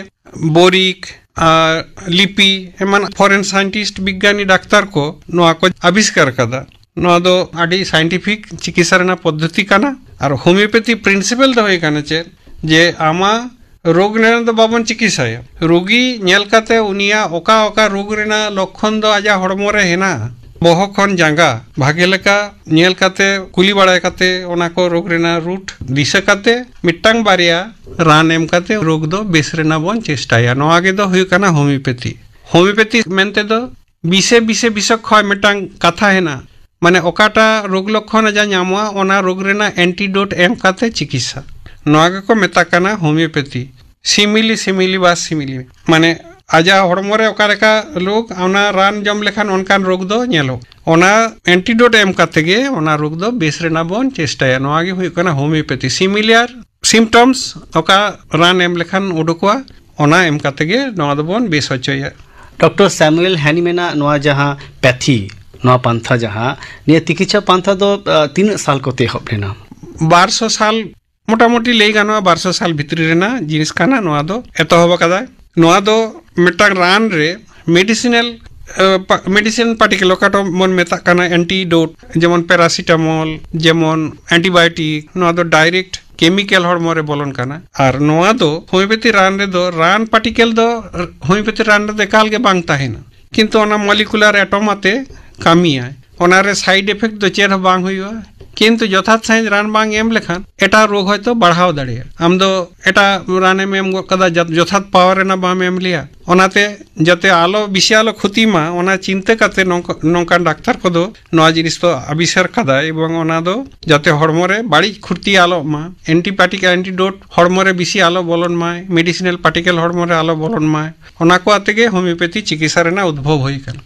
ᱵᱳᱨᱤᱠ ᱟᱨ ᱞᱤᱯᱤ ᱮᱢᱟᱱ ᱯᱷᱚᱨᱮᱱ ᱥᱟᱭᱮᱱᱴᱤᱥᱴ, ᱵᱤᱜᱽᱜᱟᱱᱤ ᱰᱟᱠᱛᱟᱨ ᱠᱚ ᱱᱚᱣᱟ ᱠᱚ ᱟᱵᱤᱥᱠᱟᱨ ᱟᱠᱟᱫᱟ᱾ ᱱᱚᱣᱟ ᱫᱚ ᱟᱹᱰᱤ ᱥᱟᱭᱮᱱᱴᱤᱯᱷᱤᱠ ᱪᱤᱠᱤᱛᱥᱟ ᱨᱮᱱᱟᱜ ᱯᱚᱫᱽᱫᱷᱚᱛᱤ ᱠᱟᱱᱟ᱾ ᱟᱨ ᱦᱳᱢᱤᱭᱳᱯᱮᱛᱷᱤ ᱯᱨᱤᱱᱥᱤᱯᱟᱞ ᱫᱚ ᱦᱩᱭ ᱠᱟᱱᱟ ᱪᱮᱫ, ᱡᱮ ᱟᱢᱟᱜ ᱨᱳᱜᱽ ᱨᱮᱱᱟᱜ ᱫᱚ ᱵᱟᱵᱚᱱ ᱪᱤᱠᱤᱛᱥᱟᱭᱟ, ᱨᱩᱜᱤ ᱧᱮᱞ ᱠᱟᱛᱮ ᱩᱱᱤᱭᱟᱜ ᱚᱠᱟ ᱚᱠᱟ ᱨᱳᱜᱽ ᱨᱮᱱᱟᱜ ᱞᱚᱠᱠᱷᱚᱱ ᱫᱚ ᱟᱡᱟᱜ ᱦᱚᱲᱢᱚ ᱨᱮ ᱦᱮᱱᱟᱜᱼᱟ, ᱵᱚᱦᱚᱜ ᱠᱷᱚᱱ ᱡᱟᱸᱜᱟ ᱵᱷᱟᱜᱮ ᱞᱮᱠᱟ ᱧᱮᱞ ᱠᱟᱛᱮ, ᱠᱩᱞᱤ ᱵᱟᱲᱟᱭ ᱠᱟᱛᱮ, ᱚᱱᱟ ᱠᱚ ᱨᱳᱜᱽ ᱨᱮᱱᱟᱜ ᱨᱩᱴ ᱫᱤᱥᱟᱹ ᱠᱟᱛᱮ ᱢᱤᱫᱴᱟᱝ ᱵᱟᱨᱭᱟ ᱨᱟᱱ ᱮᱢ ᱠᱟᱛᱮ ᱨᱳᱜᱽ ᱫᱚ ᱵᱮᱥ ᱨᱮᱱᱟᱜ ᱵᱚᱱ ᱪᱮᱥᱴᱟᱭᱟ᱾ ᱱᱚᱣᱟ ᱜᱮ ᱫᱚ ᱦᱩᱭᱩᱜ ᱠᱟᱱᱟ ᱦᱳᱢᱤᱭᱳᱯᱮᱛᱷᱤ᱾ ᱦᱳᱢᱤᱭᱳᱯᱮᱛᱷᱤ ᱢᱮᱱᱛᱮ ᱫᱚ ᱵᱤᱥᱮ ᱵᱤᱥᱮ ᱵᱤᱥᱚᱠᱠᱷᱚᱭ ᱢᱤᱫᱴᱟᱝ ᱠᱟᱛᱷᱟ ᱦᱮᱱᱟᱜᱼᱟ, ᱢᱟᱱᱮ ᱚᱠᱟᱴᱟᱜ ᱨᱳᱜᱽ ᱞᱚᱠᱠᱷᱚᱱ ᱟᱡᱟᱜ ᱧᱟᱢᱚᱜᱼᱟ, ᱚᱱᱟ ᱨᱳᱜᱽ ᱨᱮᱱᱟᱜ ᱮᱱᱴᱤᱰᱳᱴ ᱮᱢ ᱠᱟᱛᱮ ᱪᱤᱠᱤᱛᱥᱟ᱾ ᱱᱚᱣᱟ ᱜᱮᱠᱚ ᱢᱮᱛᱟᱜ ᱠᱟᱱᱟ ᱦᱳᱢᱤᱭᱳᱯᱮᱛᱷᱤ᱾ ᱥᱤᱢᱤᱞᱤ ᱥᱤᱢᱤᱞᱤ ᱵᱟ ᱥᱤᱢᱤᱞᱤ, ᱢᱟᱱᱮ ᱟᱡᱟᱜ ᱦᱚᱲᱢᱚ ᱨᱮ ᱚᱠᱟ ᱞᱮᱠᱟ ᱨᱳᱜᱽ, ᱚᱱᱟ ᱨᱟᱱ ᱡᱚᱢ ᱞᱮᱠᱷᱟᱱ ᱚᱱᱠᱟᱱ ᱨᱳᱜᱽ ᱫᱚ ᱧᱮᱞᱚᱜ, ᱚᱱᱟ ᱮᱱᱴᱤᱰᱳᱴ ᱮᱢ ᱠᱟᱛᱮ ᱜᱮ ᱚᱱᱟ ᱨᱳᱜᱽ ᱫᱚ ᱵᱮᱥ ᱨᱮᱱᱟᱜ ᱵᱚᱱ ᱪᱮᱥᱴᱟᱭᱟ᱾ ᱱᱚᱣᱟ ᱜᱮ ᱦᱩᱭᱩᱜ ᱠᱟᱱᱟ ᱦᱳᱢᱤᱭᱳᱯᱮᱛᱷᱤ᱾ ᱥᱤᱢᱤᱞᱟᱨ ᱥᱤᱢᱴᱚᱢᱥ, ᱚᱠᱟ ᱨᱟᱱ ᱮᱢ ᱞᱮᱠᱷᱟᱱ ᱩᱰᱩᱠᱚᱜᱼᱟ, ᱚᱱᱟ ᱮᱢ ᱠᱟᱛᱮ ᱜᱮ ᱱᱚᱣᱟ ᱫᱚᱵᱚᱱ ᱵᱮᱥ ᱦᱚᱪᱚᱭᱟ᱾ ᱰᱚᱠᱴᱚᱨ ᱥᱟᱢᱩᱭᱮᱞ ᱦᱮᱱᱤᱢᱮᱱᱟᱜ ᱱᱚᱣᱟ ᱡᱟᱦᱟᱸ ᱯᱮᱛᱷᱤ, ᱱᱚᱣᱟ ᱯᱟᱱᱛᱷᱟ ᱡᱟᱦᱟᱸ, ᱱᱤᱭᱟᱹ ᱛᱤᱠᱤᱪᱷᱟ ᱯᱟᱱᱛᱷᱟ ᱫᱚ, ᱟ, ᱛᱤᱱᱟᱹᱜ ᱥᱟᱞ ᱠᱚᱛᱮ ᱮᱦᱚᱵ ᱞᱮᱱᱟ? ᱵᱟᱨᱥᱚ ᱥᱟᱞ, ᱢᱚᱴᱟᱢᱩᱴᱤ ᱞᱟᱹᱭ ᱜᱟᱱᱚᱜᱼᱟ, ᱵᱟᱨᱥᱚ ᱥᱟᱞ ᱵᱷᱤᱛᱨᱤ ᱨᱮᱱᱟᱜ ᱡᱤᱱᱤᱥ ᱠᱟᱱᱟ᱾ ᱱᱚᱣᱟ ᱫᱚ ᱮᱛᱚᱦᱚᱵ ᱟᱠᱟᱫᱟᱭ᱾ ᱱᱚᱣᱟ ᱫᱚ ᱢᱤᱫᱴᱟᱝ ᱨᱟᱱ ᱨᱮ ᱢᱮᱰᱤᱥᱤᱱᱟᱞ, ᱟ, ᱯᱟ-, ᱢᱮᱰᱤᱥᱤᱱ ᱯᱟᱨᱴᱤᱠᱩᱞᱟᱨ, ᱚᱠᱟᱴᱟᱜ ᱵᱚᱱ ᱢᱮᱛᱟᱜ ᱠᱟᱱᱟ ᱮᱱᱴᱤᱰᱳᱴ, ᱡᱮᱢᱚᱱ ᱯᱮᱨᱟᱥᱤᱴᱟᱢᱚᱞ, ᱡᱮᱢᱚᱱ ᱮᱱᱴᱤᱵᱟᱭᱳᱴᱤᱠ, ᱱᱚᱣᱟ ᱫᱚ ᱰᱟᱭᱨᱮᱠᱴ ᱠᱮᱢᱤᱠᱮᱞ ᱦᱚᱲᱢᱚ ᱨᱮ ᱵᱚᱞᱚᱱ ᱠᱟᱱᱟ᱾ ᱟᱨ ᱱᱚᱣᱟ ᱫᱚ ᱦᱳᱢᱤᱭᱳᱯᱮᱛᱷᱤ ᱨᱟᱱ ᱨᱮᱫᱚ ᱨᱟᱱ ᱯᱟᱨᱴᱤᱠᱮᱞ ᱫᱚ ᱦᱳᱢᱤᱭᱳᱯᱮᱛᱷᱤ ᱨᱟᱱ ᱨᱮᱫᱚ ᱮᱠᱟᱞ ᱜᱮ ᱵᱟᱝ ᱛᱟᱦᱮᱱᱟ, ᱠᱤᱱᱛᱩ ᱚᱱᱟ ᱢᱚᱞᱤᱠᱩᱞᱟᱨ ᱮᱴᱚᱢ ᱟᱛᱮ ᱠᱟᱹᱢᱤᱭᱟᱭ᱾ ᱚᱱᱟ ᱨᱮ ᱥᱟᱭᱤᱰ ᱤᱯᱷᱮᱠᱴ ᱫᱚ ᱪᱮᱫ ᱦᱚᱸ ᱵᱟᱝ ᱦᱩᱭᱩᱜᱼᱟ᱾ ᱠᱤᱱᱛᱩ ᱡᱚᱛᱷᱟᱛ ᱥᱟᱺᱦᱤᱡ ᱨᱟᱱ ᱵᱟᱝ ᱮᱢ ᱞᱮᱠᱷᱟᱱ ᱮᱴᱟᱜ ᱨᱳᱜᱽ ᱦᱚᱭᱛᱳ ᱵᱟᱲᱦᱟᱣ ᱫᱟᱲᱮᱭᱟᱜᱼᱟ᱾ ᱟᱢ ᱫᱚ ᱮᱴᱟᱜ ᱨᱟᱱᱮᱢ ᱮᱢ ᱜᱚᱫ ᱠᱟᱫᱟ, ᱡᱟ- ᱡᱚᱛᱷᱟᱛ ᱯᱟᱣᱟᱨ ᱨᱮᱱᱟᱜ ᱵᱟᱢ ᱮᱢ ᱞᱮᱭᱟ᱾ ᱚᱱᱟᱛᱮ ᱡᱟᱛᱮ ᱟᱞᱚ ᱵᱮᱥᱤ ᱟᱞᱚ ᱠᱷᱚᱛᱤ ᱢᱟ, ᱚᱱᱟ ᱪᱤᱱᱛᱟᱹ ᱠᱟᱛᱮ ᱱᱚᱝᱠᱟ, ᱱᱚᱝᱠᱟᱱ ᱰᱟᱠᱛᱟᱨ ᱠᱚᱫᱚ ᱱᱚᱣᱟ ᱡᱤᱱᱤᱥ ᱫᱚ ᱟᱵᱤᱥᱠᱟᱨ ᱠᱟᱫᱟᱭ, ᱮᱵᱚᱝ ᱚᱱᱟ ᱫᱚ ᱡᱟᱛᱮ ᱦᱚᱲᱢᱚ ᱨᱮ ᱵᱟᱹᱲᱤᱡ ᱠᱷᱚᱛᱤ ᱟᱞᱚ ᱢᱟ, ᱮᱱᱴᱤᱵᱟᱭᱳᱴᱤᱠ ᱮᱱᱴᱤᱰᱳᱴ ᱦᱚᱲᱢᱚ ᱨᱮ ᱵᱮᱥᱤ ᱟᱞᱚ ᱵᱚᱞᱚᱱ ᱢᱟᱭ, ᱢᱮᱰᱤᱥᱤᱱᱟᱞ ᱯᱟᱨᱴᱤᱠᱮᱞ ᱦᱚᱲᱢᱚ ᱨᱮ ᱟᱞᱚ ᱵᱚᱞᱚᱱ ᱢᱟᱭ, ᱚᱱᱟ ᱠᱚ ᱟᱛᱮ ᱜᱮ ᱦᱳᱢᱤᱣᱯᱮᱛᱷᱤ ᱪᱤᱠᱤᱛᱥᱟ ᱨᱮᱱᱟᱜ ᱩᱫᱽᱵᱷᱚᱵ ᱦᱩᱭ ᱟᱠᱟᱱᱟ᱾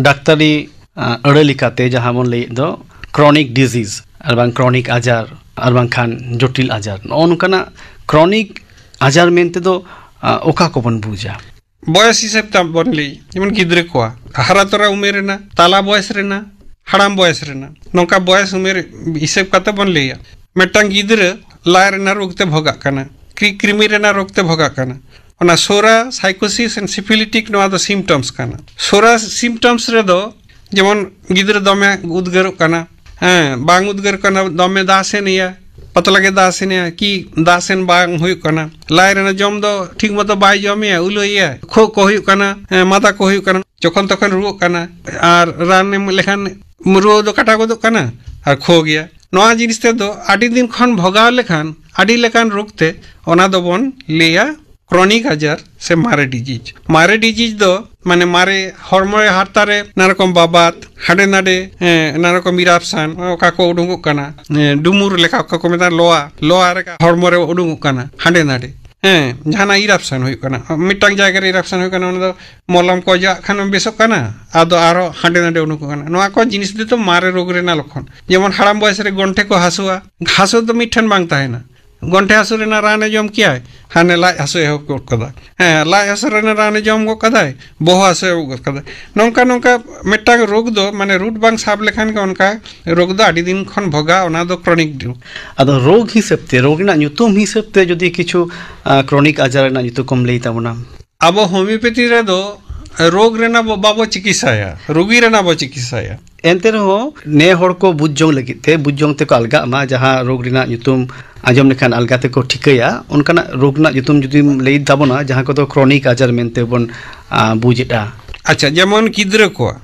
ᱰᱟᱠᱛᱟᱨᱤ, ᱟᱸ, ᱟᱹᱲᱟᱹ ᱞᱮᱠᱟᱛᱮ ᱡᱟᱦᱟᱸ ᱵᱚᱱ ᱞᱟᱹᱭᱮᱫ ᱫᱚ ᱠᱨᱚᱱᱤᱠ ᱰᱤᱡᱤᱡᱽ ᱟᱨ ᱵᱟᱝ ᱠᱨᱚᱱᱤᱠ ᱟᱡᱟᱨ ᱟᱨ ᱵᱟᱝᱠᱷᱟᱱ ᱡᱚᱴᱤᱞ ᱟᱡᱟᱨ, ᱱᱚᱜᱼᱚ ᱱᱚᱝᱠᱟᱱᱟᱜ ᱠᱨᱚᱱᱤᱠ ᱟᱡᱟᱨ ᱢᱮᱱᱛᱮ ᱫᱚ, ᱟᱸ, ᱚᱠᱟ ᱠᱚᱵᱚᱱ ᱵᱩᱡᱟ? ᱵᱚᱭᱮᱥ ᱦᱤᱥᱟᱹᱵ ᱛᱮ ᱵᱚᱱ ᱞᱟᱹᱭ, ᱡᱮᱢᱚᱱ ᱜᱤᱫᱽᱨᱟᱹ ᱠᱚᱣᱟᱜ ᱦᱟᱨᱟ ᱛᱚᱨᱟ ᱩᱢᱮᱨ ᱨᱮᱱᱟᱜ, ᱛᱟᱞᱟ ᱵᱚᱭᱮᱥ ᱨᱮᱱᱟᱜ, ᱦᱟᱲᱟᱢ ᱵᱚᱭᱮᱥ ᱨᱮᱱᱟᱜ, ᱱᱚᱝᱠᱟ ᱵᱚᱭᱮᱥ ᱩᱢᱮᱨ ᱦᱤᱥᱟᱹᱵ ᱠᱟᱛᱮ ᱵᱚᱱ ᱞᱟᱹᱭᱟ᱾ ᱢᱤᱫᱴᱟᱝ ᱜᱤᱫᱽᱨᱟᱹ ᱞᱟᱡ ᱨᱮᱱᱟᱜ ᱨᱳᱜᱽ ᱛᱮ ᱵᱷᱳᱜᱟᱜ ᱠᱟᱱᱟ, ᱠᱨᱤ-, ᱠᱨᱤᱢᱤ ᱨᱮᱱᱟᱜ ᱨᱳᱜᱽ ᱛᱮ ᱵᱷᱳᱜᱟᱜ ᱠᱟᱱᱟ, ᱚᱱᱟ ᱥᱳᱨᱟ, ᱥᱟᱭᱠᱳᱥᱤᱥ and ᱥᱤᱯᱷᱤᱞᱤᱴᱤᱠ, ᱱᱚᱣᱟ ᱫᱚ ᱥᱤᱢᱴᱚᱢᱥ ᱠᱟᱱᱟ᱾ ᱥᱳᱨᱟ ᱥᱤᱢᱴᱚᱢᱥ ᱨᱮᱫᱚ ᱡᱮᱢᱚᱱ ᱜᱤᱫᱽᱨᱟᱹ ᱫᱚᱢᱮ ᱩᱫᱽᱜᱟᱹᱨᱚᱜ ᱠᱟᱱᱟ, ᱦᱮᱸ, ᱵᱟᱝ ᱩᱫᱽᱜᱟᱹᱨ ᱠᱟᱱᱟ, ᱫᱚᱢᱮ ᱫᱟᱜ ᱥᱮᱱ ᱮᱭᱟ, ᱯᱟᱛᱞᱟ ᱜᱮ ᱫᱟᱜ ᱥᱮᱱ ᱮᱭᱟ, ᱠᱤ ᱫᱟᱜ ᱥᱮᱱ ᱵᱟᱝ ᱦᱩᱭᱩᱜ ᱠᱟᱱᱟ, ᱞᱟᱡ ᱨᱮᱱᱟᱜ ᱡᱚᱢ ᱫᱚ ᱴᱷᱤᱠ ᱢᱚᱛᱚ ᱵᱟᱭ ᱡᱚᱢᱮᱭᱟ, ᱩᱞᱟᱹᱭᱮᱭᱟ, ᱠᱷᱳᱜ ᱠᱚ ᱦᱩᱭᱩᱜ ᱠᱟᱱᱟ, ᱦᱮᱸ, ᱢᱟᱫᱟ ᱠᱚ ᱦᱩᱭᱩᱜ ᱠᱟᱱᱟ, ᱡᱚᱠᱷᱚᱱ ᱛᱚᱠᱷᱚᱱ ᱨᱩᱣᱟᱹᱜ ᱠᱟᱱᱟ, ᱟᱨ ᱨᱟᱱ ᱮᱢ ᱞᱮᱠᱷᱟᱱ ᱨᱩᱣᱟᱹ ᱫᱚ ᱠᱟᱴᱟᱣ ᱜᱚᱫᱚᱜ ᱠᱟᱱᱟ ᱟᱨ ᱠᱷᱳ ᱜᱮᱭᱟ᱾ ᱱᱚᱣᱟ ᱡᱤᱱᱤᱥ ᱛᱮᱫᱚ ᱟᱹᱰᱤ ᱫᱤᱱ ᱠᱷᱚᱱ ᱵᱷᱚᱜᱟᱣ ᱞᱮᱠᱷᱟᱱ ᱟᱹᱰᱤ ᱞᱮᱠᱟᱱ ᱨᱳᱜᱽ ᱛᱮ, ᱚᱱᱟ ᱫᱚᱵᱚᱱ ᱞᱟᱹᱭᱟ ᱠᱨᱚᱱᱤᱠ ᱟᱡᱟᱨ ᱥᱮ ᱢᱟᱨᱮ ᱰᱤᱡᱤᱡᱽ᱾ ᱢᱟᱨᱮ ᱰᱤᱡᱤᱡᱽ ᱫᱚ ᱢᱟᱱᱮ ᱢᱟᱨᱮ ᱦᱚᱲᱢᱚ ᱨᱮ ᱦᱟᱨᱛᱟ ᱨᱮ ᱱᱟᱱᱟ ᱨᱚᱠᱚᱢ ᱵᱟᱵᱟᱫ, ᱦᱟᱸᱰᱮ ᱱᱟᱰᱮ, ᱦᱮᱸ, ᱱᱟᱱᱟ ᱨᱚᱠᱚᱢ ᱤᱨᱟᱯᱥᱟᱱ ᱚᱠᱟ ᱠᱚ ᱩᱰᱩᱝᱚᱜ ᱠᱟᱱᱟ, ᱦᱮᱸ, ᱰᱩᱢᱩᱨ ᱞᱮᱠᱟ ᱚᱠᱟ ᱠᱚ ᱢᱮᱛᱟᱜᱼᱟ, ᱞᱚᱣᱟ, ᱞᱚᱣᱟ ᱨᱮ ᱦᱚᱲᱢᱚ ᱨᱮ ᱩᱰᱩᱝᱚᱜ ᱠᱟᱱᱟ ᱦᱟᱸᱰᱮ ᱱᱟᱰᱮ, ᱦᱮᱸ, ᱡᱟᱦᱟᱱᱟᱜ ᱤᱨᱟᱯᱥᱟᱱ ᱦᱩᱭᱩᱜ ᱠᱟᱱᱟ, ᱢᱤᱫᱴᱟᱝ ᱡᱟᱭᱜᱟ ᱨᱮ ᱤᱨᱟᱯᱥᱟᱱ ᱦᱩᱭᱩᱜ ᱠᱟᱱᱟ, ᱚᱱᱟ ᱫᱚ ᱢᱚᱞᱚᱢ ᱠᱚ ᱚᱡᱚᱜ ᱠᱷᱟᱱ ᱵᱮᱥᱚᱜ ᱠᱟᱱᱟ, ᱟᱫᱚ ᱟᱨᱚ ᱦᱟᱸᱰᱮ ᱱᱟᱰᱮ ᱩᱰᱩᱠᱚᱜ ᱠᱟᱱᱟ᱾ ᱱᱚᱣᱟ ᱠᱚ ᱡᱤᱱᱤᱥ ᱫᱚ ᱢᱟᱨᱮ ᱨᱳᱜᱽ ᱨᱮᱱᱟᱜ ᱞᱚᱠᱠᱷᱚᱱ᱾ ᱡᱮᱢᱚᱱ ᱦᱟᱲᱟᱢ ᱵᱚᱭᱮᱥ ᱨᱮ ᱜᱚᱱᱴᱷᱮ ᱠᱚ ᱦᱟᱹᱥᱩᱣᱟ, ᱦᱟᱹᱥᱩ ᱫᱚ ᱢᱤᱫ ᱴᱷᱮᱱ ᱵᱟᱝ ᱛᱟᱦᱮᱱᱟ᱾ ᱜᱚᱱᱴᱷᱮ ᱦᱟᱹᱥᱩ ᱨᱮᱱᱟᱜ ᱨᱟᱱᱮ ᱡᱚᱢ ᱠᱮᱭᱟᱭ, ᱦᱟᱱᱮ ᱞᱟᱡ ᱦᱟᱹᱥᱩ ᱮᱦᱚᱵ ᱜᱚᱫ ᱠᱟᱫᱟ᱾ ᱦᱮᱸ, ᱞᱟᱡ ᱦᱟᱹᱥᱩ ᱨᱮᱱᱟᱜ ᱨᱟᱱᱮ ᱡᱚᱢ ᱜᱚᱫ ᱠᱟᱫᱟᱭ, ᱵᱚᱦᱚᱜ ᱦᱟᱹᱥᱩ ᱮᱦᱚᱵ ᱜᱚᱫ ᱠᱟᱫᱟᱭ᱾ ᱱᱚᱝᱠᱟ ᱱᱚᱝᱠᱟ ᱢᱤᱫᱴᱟᱝ ᱨᱳᱜᱽ ᱫᱚ ᱢᱟᱱᱮ ᱨᱩᱴ ᱵᱟᱝ ᱥᱟᱵ ᱞᱮᱠᱷᱟᱱ ᱜᱮ ᱚᱱᱠᱟ ᱨᱳᱜᱽ ᱫᱚ ᱟᱹᱰᱤ ᱫᱤᱱ ᱠᱷᱚᱱ ᱵᱷᱚᱜᱟ, ᱚᱱᱟ ᱫᱚ ᱠᱨᱚᱱᱤᱠ ᱨᱳᱜᱽ᱾ ᱟᱫᱚ ᱨᱳᱜᱽ ᱦᱤᱥᱟᱹᱵ ᱛᱮ, ᱨᱳᱜᱽ ᱨᱮᱱᱟᱜ ᱧᱩᱛᱩᱢ ᱦᱤᱥᱟᱹᱵ ᱛᱮ ᱡᱩᱫᱤ ᱠᱤᱪᱷᱩ, ᱟ, ᱠᱨᱚᱱᱤᱠ ᱟᱡᱟᱨ ᱨᱮᱱᱟᱜ ᱧᱩᱛᱩᱢ ᱠᱚᱢ ᱞᱟᱹᱭ ᱛᱟᱵᱚᱱᱟ? ᱟᱵᱚ ᱦᱳᱢᱤᱣᱯᱮᱛᱷᱤ ᱨᱮᱫᱚ ᱨᱳᱜᱽ ᱨᱮᱱᱟᱜ ᱵᱚ, ᱵᱟᱵᱚ ᱪᱤᱠᱤᱛᱥᱟᱭᱟ, ᱨᱩᱜᱤ ᱨᱮᱱᱟᱜ ᱵᱚ ᱪᱤᱠᱤᱛᱥᱟᱭᱟ᱾ ᱮᱱᱛᱮ ᱨᱮᱦᱚᱸ ᱱᱮ ᱦᱚᱲ ᱠᱚ ᱵᱩᱡᱽ ᱡᱚᱝ ᱞᱟᱹᱜᱤᱫ ᱛᱮ, ᱵᱩᱡᱽ ᱡᱚᱝ ᱛᱮᱠᱚ ᱟᱞᱜᱟᱜ ᱢᱟ, ᱡᱟᱦᱟᱸ ᱨᱳᱜᱽ ᱨᱮᱱᱟᱜ ᱧᱩᱛᱩᱢ ᱟᱸᱡᱚᱢ ᱞᱮᱠᱷᱟᱱ ᱟᱞᱜᱟ ᱛᱮᱠᱚ ᱴᱷᱤᱠᱟᱹᱭᱟ, ᱚᱱᱠᱟᱱᱟᱜ ᱨᱳᱜᱽ ᱨᱮᱱᱟᱜ ᱧᱩᱛᱩᱢ ᱡᱩᱫᱤᱢ ᱞᱟᱹᱭ ᱛᱟᱵᱚᱱᱟ, ᱡᱟᱦᱟᱸ ᱠᱚᱫᱚ ᱠᱨᱚᱱᱤᱠ ᱟᱡᱟᱨ ᱢᱮᱱᱛᱮ ᱵᱚᱱ, ᱟ, ᱵᱩᱡᱽ ᱮᱫᱼᱟ᱾ ᱟᱪᱪᱷᱟ, ᱡᱮᱢᱚᱱ ᱜᱤᱫᱽᱨᱟᱹ ᱠᱚᱣᱟᱜ,